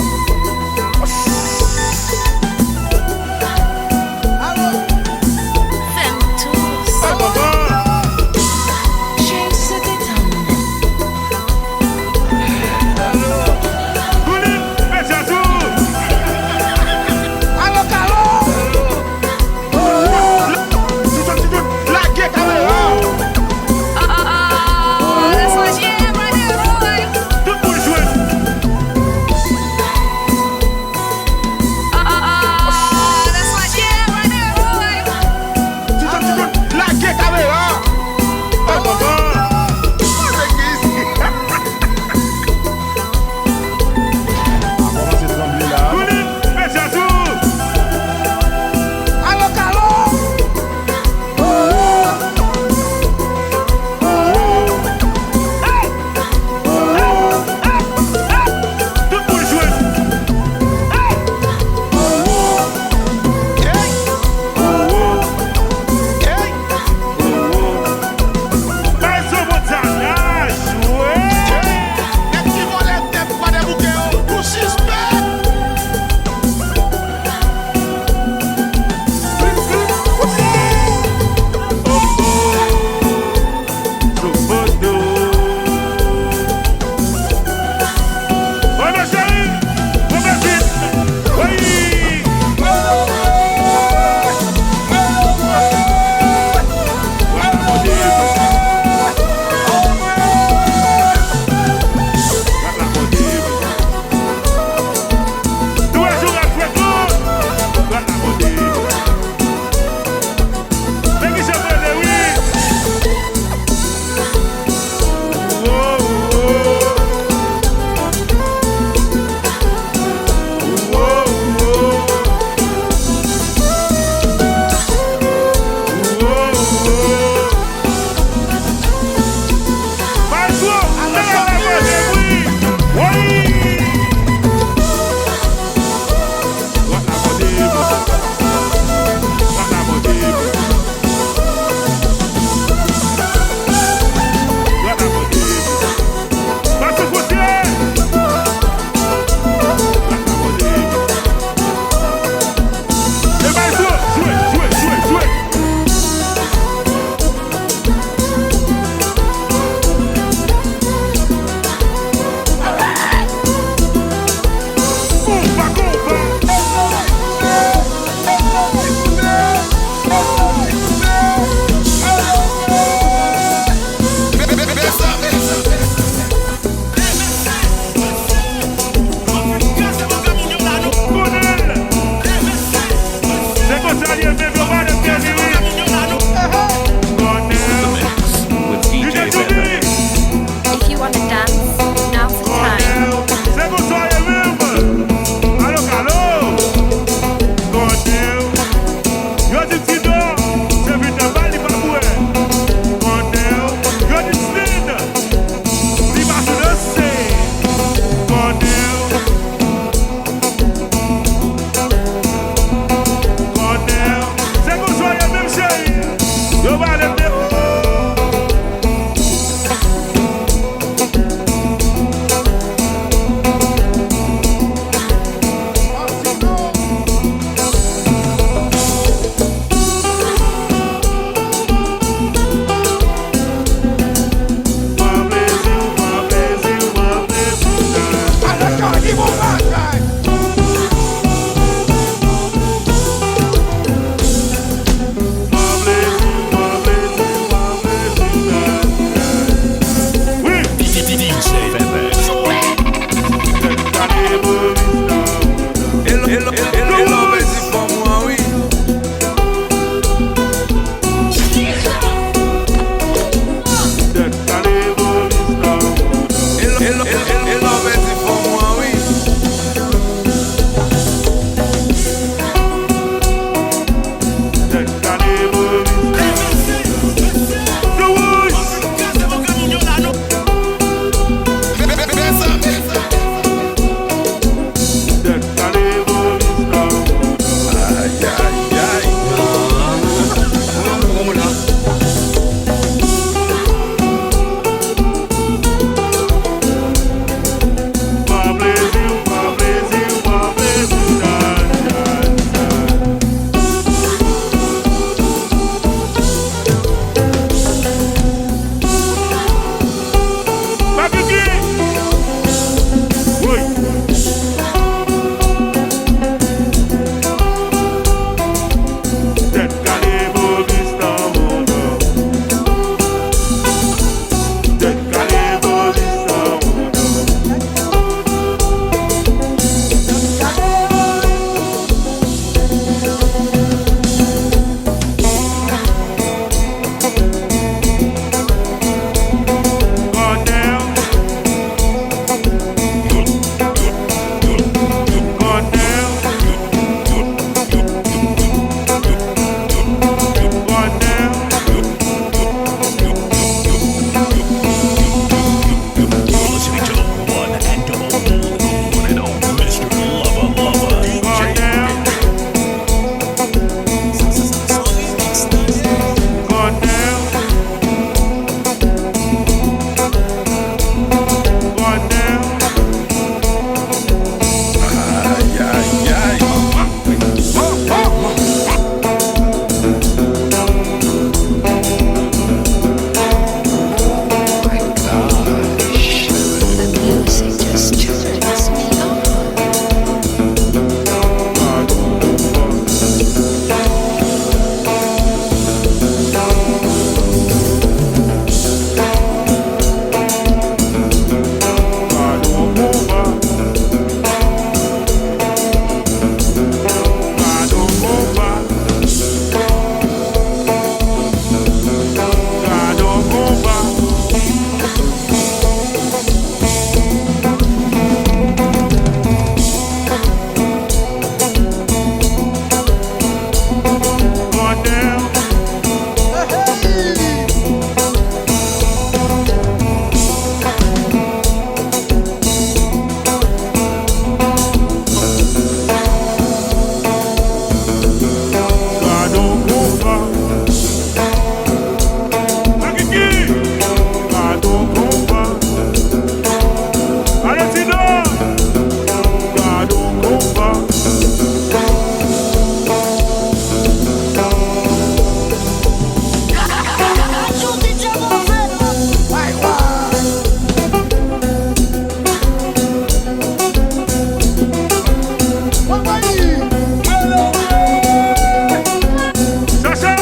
Chacha!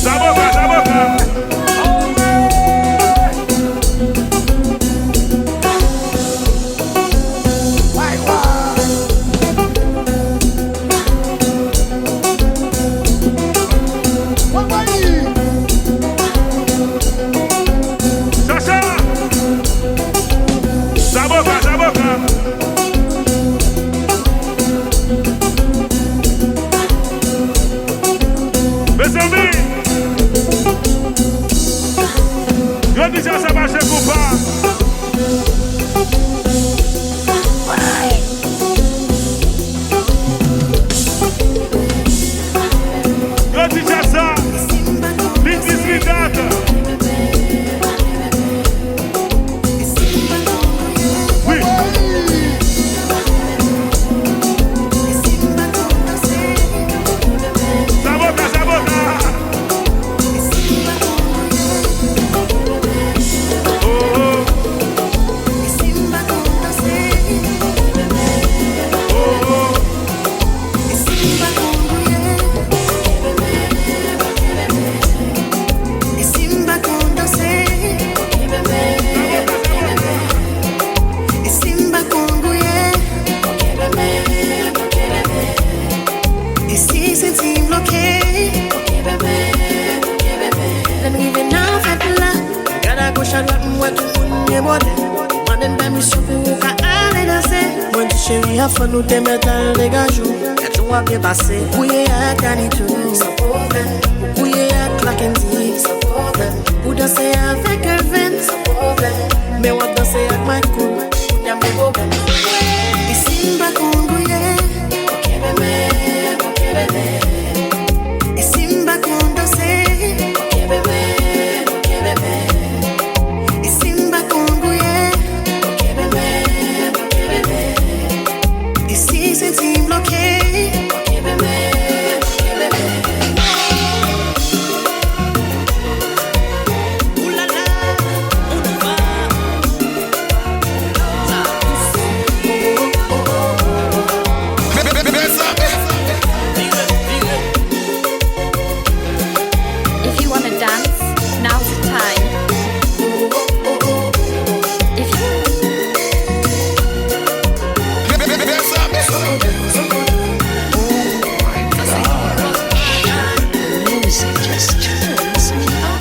Zaboka, zaboka! Chacha! Zaboka, zaboka! Mezanmi, yo di sa, sa mache konpa. Yo di sa, sa, li diz li dat. Wi. Zaboka, zaboka. Oh, oh. Oh, oh. E si senti m bloke, lè n rive nan fèt la, gad agoch adwat, m wè tout moun debòde. Mande m pèmisyon pou ou ka ale danse. Mwen di cheri, anfan nou te mèt al degaje w. Gad jan w ap byen pase. Ou kouye ak Danny tou, san pwoblèm. Ou kouye ak Clark Andy, san pwoblèm. Ou danse avèk Elven, san pwoblèm. Men w ap danse ak Michael, kounye a m gen pwoblèm. E si m pa konn gouye? E si m pa konn danse? E si m pa konn gouye? E si senti m bloke? If you wanna dance, now's the time. If you Music just turns me on.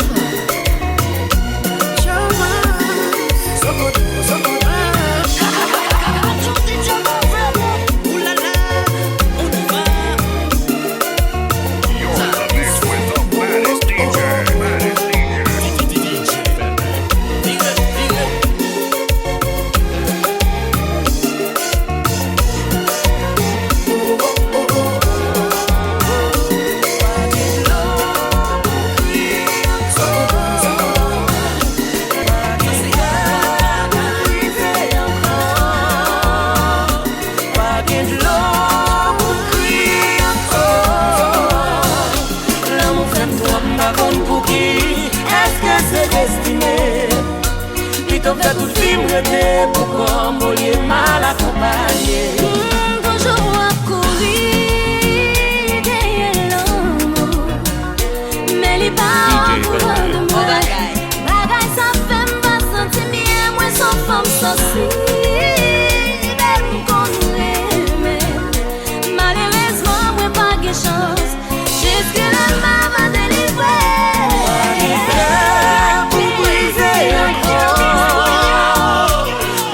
You're in the mix with the baddest D J. Baddest D J. Pa gen dlo pou m kriye ankò. Lanmou fè m twòp, m pa konn pouki. Èske se destine? Pito m fè tout vi m rete pou kò m olye mal akonpanye. M toujou ap kouri dèyè lanmou, men li pa o koulè de mwen. Bagay sa fè m pa santi m byen, mwen se yon fanm sansib, m konn renmen. Malerezman, mwen pa gen chans. Jiske lè m ap delivre. Pa gen flè pou m brize ankò.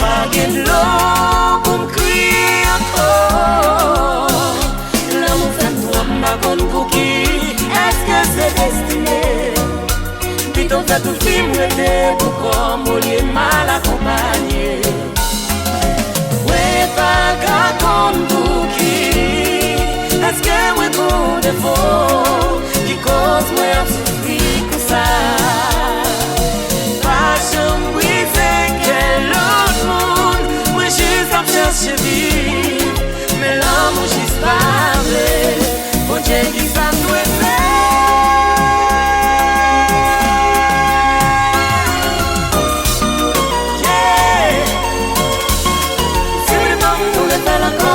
Pa gen dlo pou m kriye ankò. Lanmou fè m twòp, m pa konn pouki. Èske se destine? Pito m fè tout vi m rete pou kò m olye mal akonpanye. Mwen pa ka konn pouki. Èske mwen gon defo ki koz mwen ap soufri konsa? Pa janm brize kè lòt moun. Mwen jis ap chèche viv, men lanmou jis pa vle. Bondye, kisa m dwe fè? Yeah. Si m li pa m, nou refè l ankò.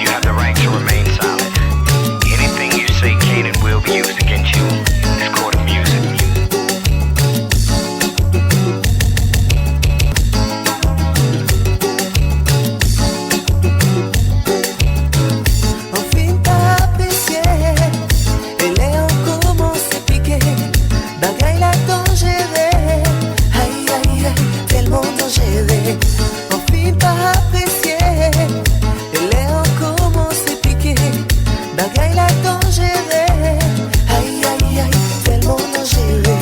You have the right to remain silent. Anything you say can and will be used against you. It's court of music. Anfen pa apresye, e lè an kòmanse pike, bagay la danjere. Ay, ay, ay, tèlman danjere. Anfen pa apresye, e lè an kòmanse pike, bagay la danjere. Ay, ay, ay, tèlman danjere.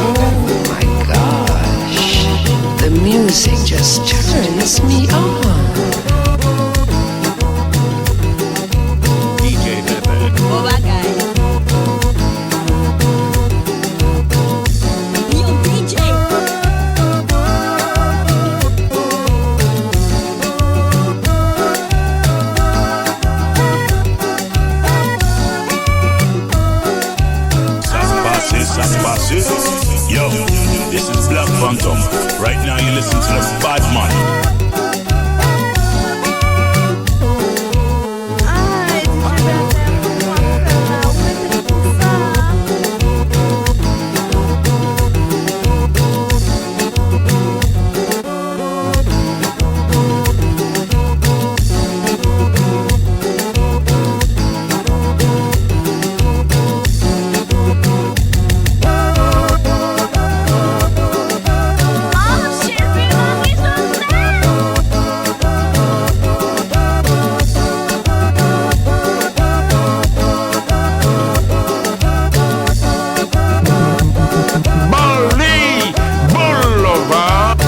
Oh my gosh, the music just turns me on. D J Pepe. Bon bagay. Yo, D J. Sa k pase, sa k pase. Yo, this is Black Phantom. Right now you listen to the bad man. Bali Boulevard.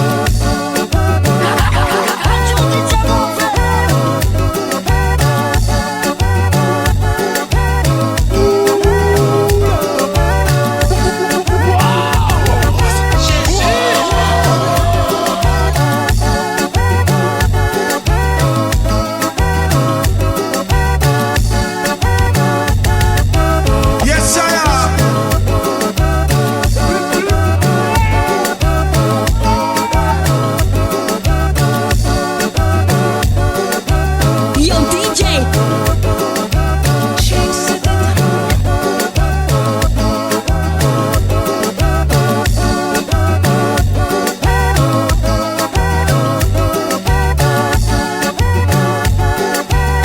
Yes, sir. Yo, D J.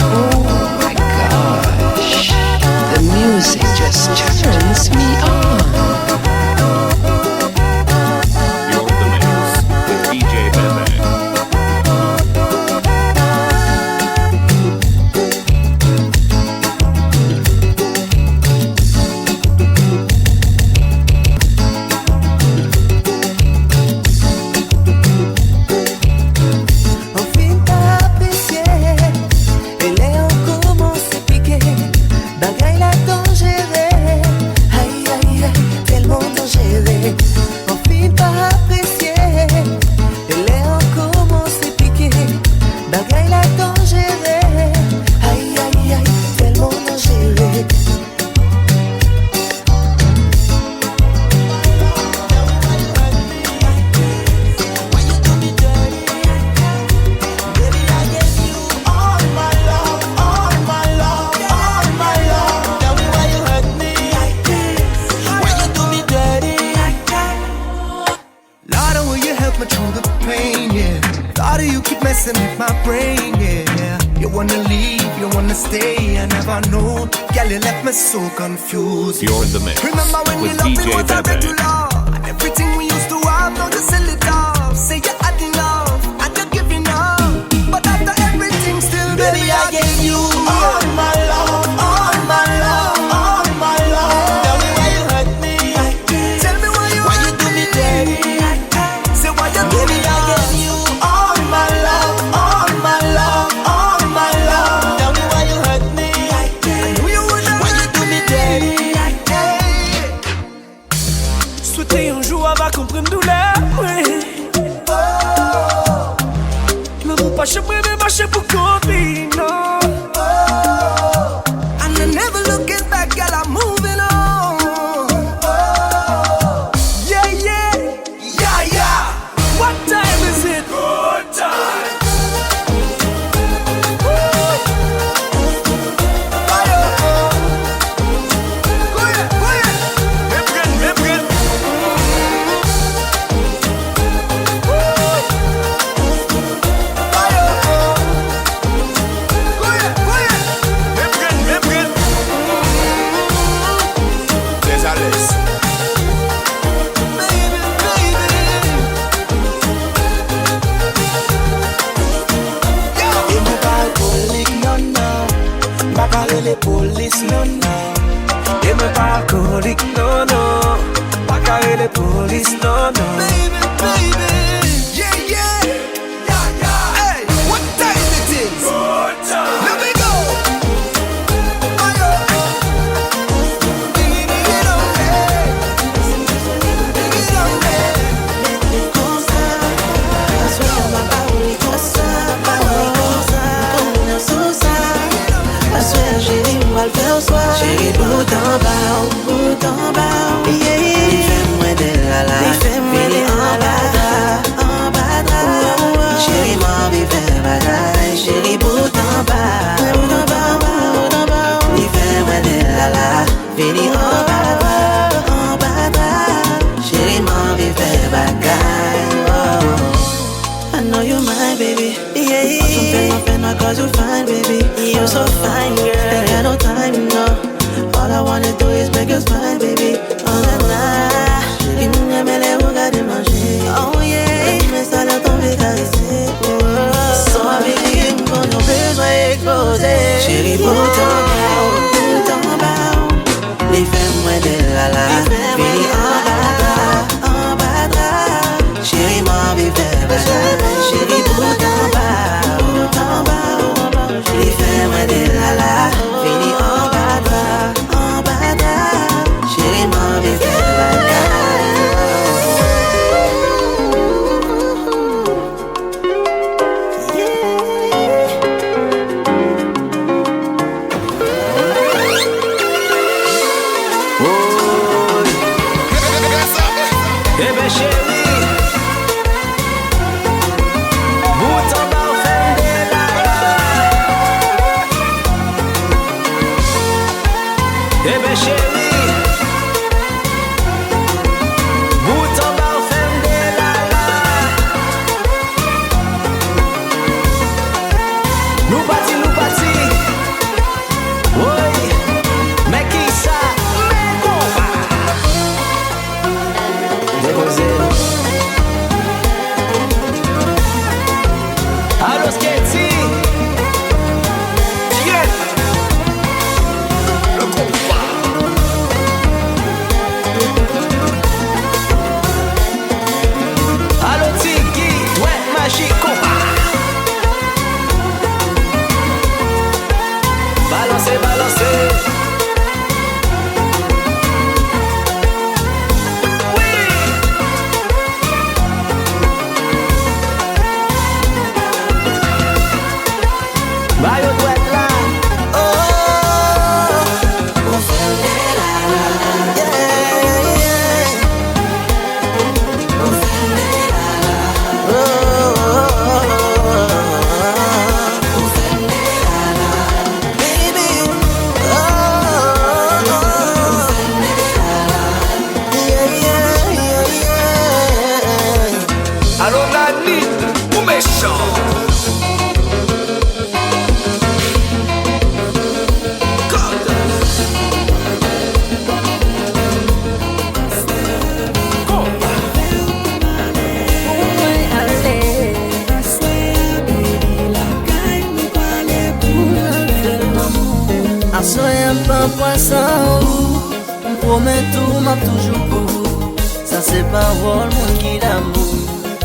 Oh my gosh, the music just turns me on. You're in the mix with D J Bebe. Anfen pa apresye, e lè w kòmanse pike, bagay la danjere. Ay, ay, ay, tèlman danjere. Anfen pa apresye, e lè w kòmanse pike, bagay la danjere. Ay, ay, ay, tèlman danjere. Lord, I want you help me through the pain, yeah. Lord, you keep messing with my brain, yeah. You wanna leave, you wanna stay, I never know. Girl, you left me so confused. You're in the mix Remember when we with love it D J was a Bebe. Regular, and everything we used to have, now you sell it off. Say you had enough, and you're giving up. But after everything, still, baby, I gave you all my love, all my love, all my love. Tell me why you hurt me. Tell me why you Why you do me dirty? Say why you do me Baby, I gave you all my love, all my love, all my love. Tell me why you hurt me. I knew you would Why you do me dirty? Swete yon jou w ava konprann doulè mwen. Lanmou pa janm renmen mache pou kont li, non. And I never looking back, girl, I'm moving on. Yeah, yeah. Yeah, yeah. What time is it? Good time. Woo! Fire! Go ahead, go ahead. Mepren, mepren. Woo! Fire! Go ahead, go ahead. Mepren, mepren. Très à l'aise. Baby, baby. E mwen pa alkolik, non, non. M pa ka rele polis, non, non. E mwen pa alkolik, non, non. M pa ka rele polis, non, non. Baby, baby. Yeah, yeah. Hey, what time it is? Good time. Let me go. Ayo. Biggie, biggie, don't play. Biggie, don't play. Konsa, aswè a m ap ba ou li konsa, ba ou li konsa. Pou moun yo sou sa. Aswè a cheri, m pral fè w swa. Cheri, bout anba w, bout anba w. Yeah. Li fè m wè de la la. Li fè m wè de la la. 'Cause you fine, baby. You so fine, girl. Ain't got no time, no. All I wanna do is make you smile, baby. Oh, na, na. Cheri, m renmen lè ou gade manje. Oh, yeah. Renmen sa lè w tonbe karese. Oh. Son avili, m konn ou bezwen eksploze. Cheri, bout anba w, bout anba w. Li fè mwen delala. Vini anba dra, anba dra. Cheri, m anvi fè bagay. Cheri, bout anba, bout anba. Li fè mwen delala. Vini anba dra, anba dra. Cheri, m anvi fè bagay. Woy. Ebyen cheri, bout anba w fè m delala. Ebyen cheri, bout anba w fè m delala. Nou pati, nou pati. Woy, men kisa, men konpa. Depoze. Alo, Sketty. Tiens. Le compas. Alo, Tiki, dwèt majik, konpa. Balanse, balanse. Wi. Ba yo dwèt la. Oh. Ou fè m delala. Yeah, yeah. Ou fè m delala. Oh, oh, oh, oh, oh. Ou fè m delala. Baby, oh, oh, oh, oh. Ou fè m delala. Yeah, yeah, yeah, yeah. Alo, Dani, ou mechan. God. Konpa. Pou mwen ale. Aswè a, baby, lakay nou prale pou n al fè lanmou. Aswè a, m pa pran san ou. M pwomèt ou m ap toujou pou ou. Sa se pawòl moun ki damou.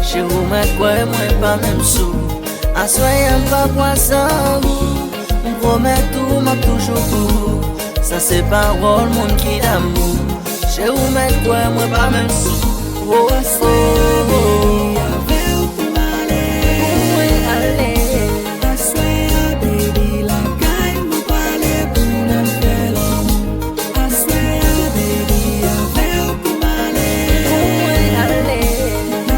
Cheri, ou mèt kwè mwen pa menm sou. Aswè a m pa pran san ou. M pwomèt ou m ap toujou pou ou. Sa se pawòl moun ki damou. Cheri, ou mèt kwè mwen pa menm sou. Oh, oh, oh. Avè w pou m ale. Pou mwen ale. Aswè a, baby, lakay nou prale pou n al fè lanmou. Aswè a, baby, avè w pou m ale. Pou mwen ale.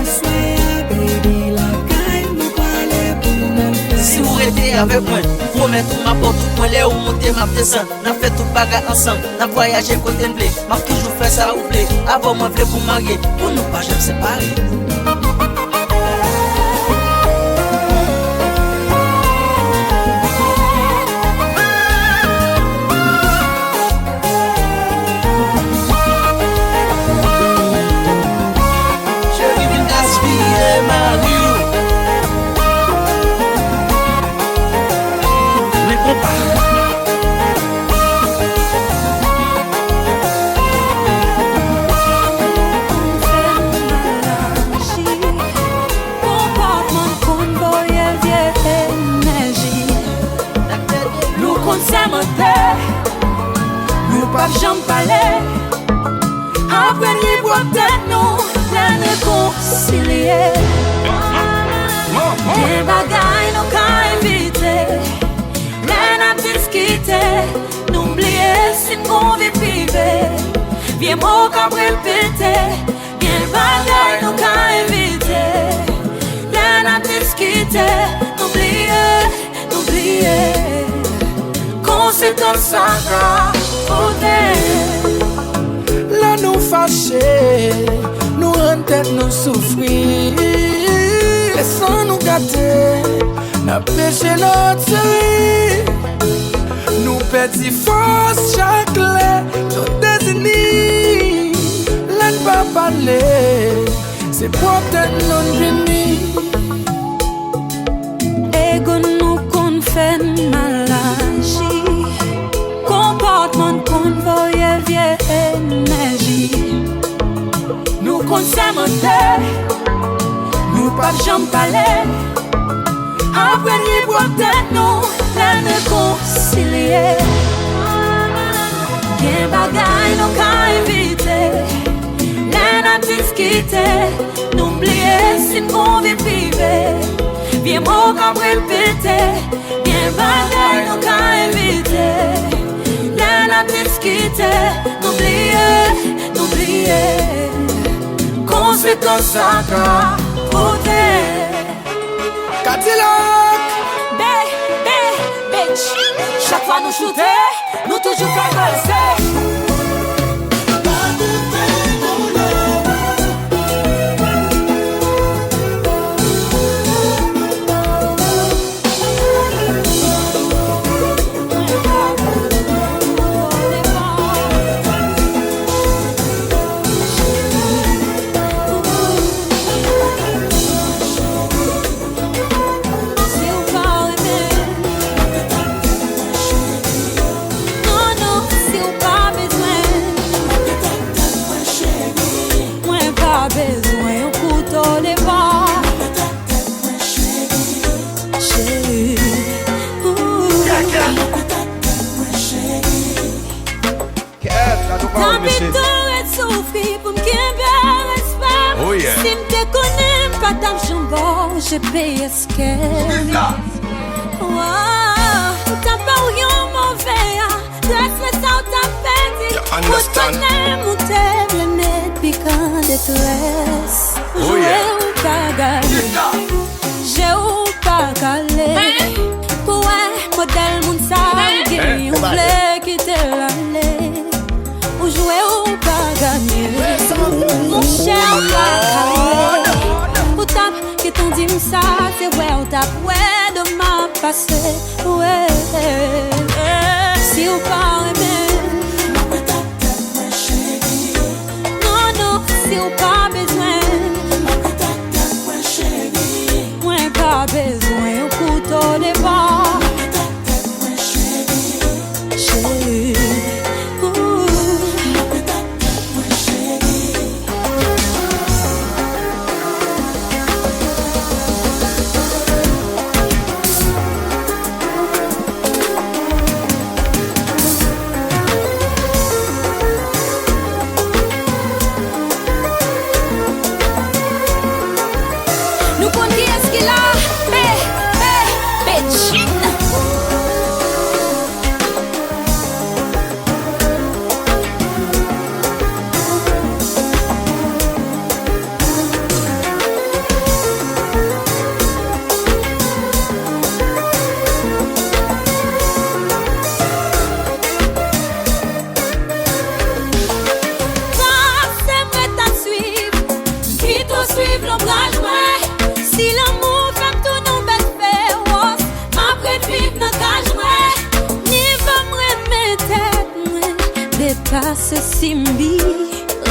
Aswè a, baby, lakay nou prale pou n al fè. Si ou rete avèk mwen, m pwomèt ou m ap ba w tout mwen. Lè ou monte, m ap desann. N ap fè tout bagay ansanm. N ap vwayaje kote n vle. M ap toujou fè sa ou vle. Avè w mwen vle pou m marye. Pou nou pa janm separe. Cheri, vin gaspiye mari w. Men konpa. Fè m alaji, konpòtman konn voye vye enèji. Nou konn sèmante, nou p ap janm pale. Apre n libwòt tèt nou, lè n rekonsilye. Gen bagay nou ka evite. Lè n ap diskite, nou bliye si n gon vi prive. Vye mo k ap repete, gen bagay nou ka evite. Lè n ap diskite, nou bliye, nou bliye konsekans sa ka pote. Lè nou fache, nou rann tèt nou soufri. Leson nou gate, N ap peche lòt seri. Nou pèdi fòs chak lè nou dezini. Lè n pa pale, se pwòp tèt nou n pini. Ego nou konn fè n mal aji. Konpòtman n konn voye vye enèji. Nou konn sèmante, nou p ap janm pale. Apre n li pwòp tèt nou, lè n rekonsilye. Gen bagay nou ka evite, lè n ap diskite, nou bliye si n gon vi prive. Vye mo k ap repete, gen bagay nou ka evite, lè n ap diskite, nou bliye, nou bliye konsekans sa ka pote. Kadilak! Be, be, bitch. Chak fwa nou choute, nou toujou fè pase. Si w pa renmen m, non, non, si w pa bezwen m, mwen pa bezwen yon kouto deba. Cheri, ooh. Tanpri tou ret soufri pou m kenbe respè m. Oh, yeah. Si m te konnen m pa t ap janm ba w G P S kè m. Wow, m t ap ba w yon move adrès, men sa w t ap pèdi. Ou t konnen m ou te vle met pik an detrès. Oh, yeah. Jwe ou pa gade. Je w pa kale pou wè modèl moun sa ou gen, ou vle kite l ale. Ou jwe ou pa ganye. Monchè, ou pa kale. Ou t ap gentan di m sa, se wè ou t ap wè de m ap pase. Wè. Si w pa renmen m, non, non, si w pa bezwen m, mwen pa bezwen yon kouto deba. Cheri, ooh. Nou konn kiyès ki la. Be, be, Bedjine. Pase m ret ap swiv, m pito swiv lonbraj mwen. Si lanmou fè m tounen yon bèt fewòs, m ap ret viv nan kaj mwen. Nivo m renmen tèt mwen depase Simbi.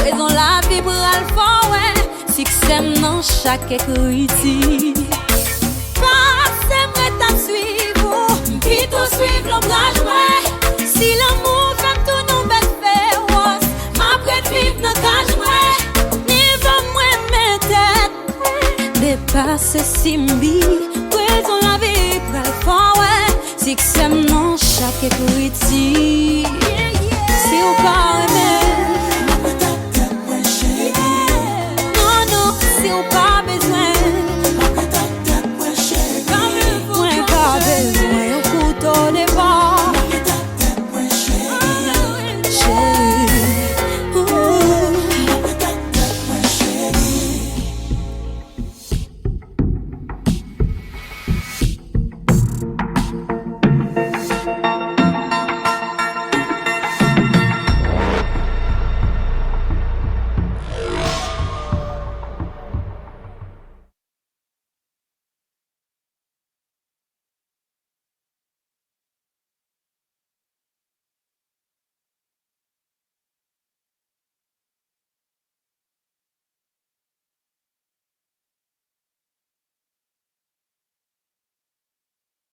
Rezon lavi pral fè w wè siksè m nan chak ekriti. Pase m ret ap swiv ou, m pito swiv lonbraj mwen. Si lanmou fè m tounen yon bèt fewòs, m ap ret viv nan kaj mwen. Nivo m renmen tèt mwen depase Simbi. Rezon lavi pral fè w wè siksè m nan chak ekriti. Si w pa renmen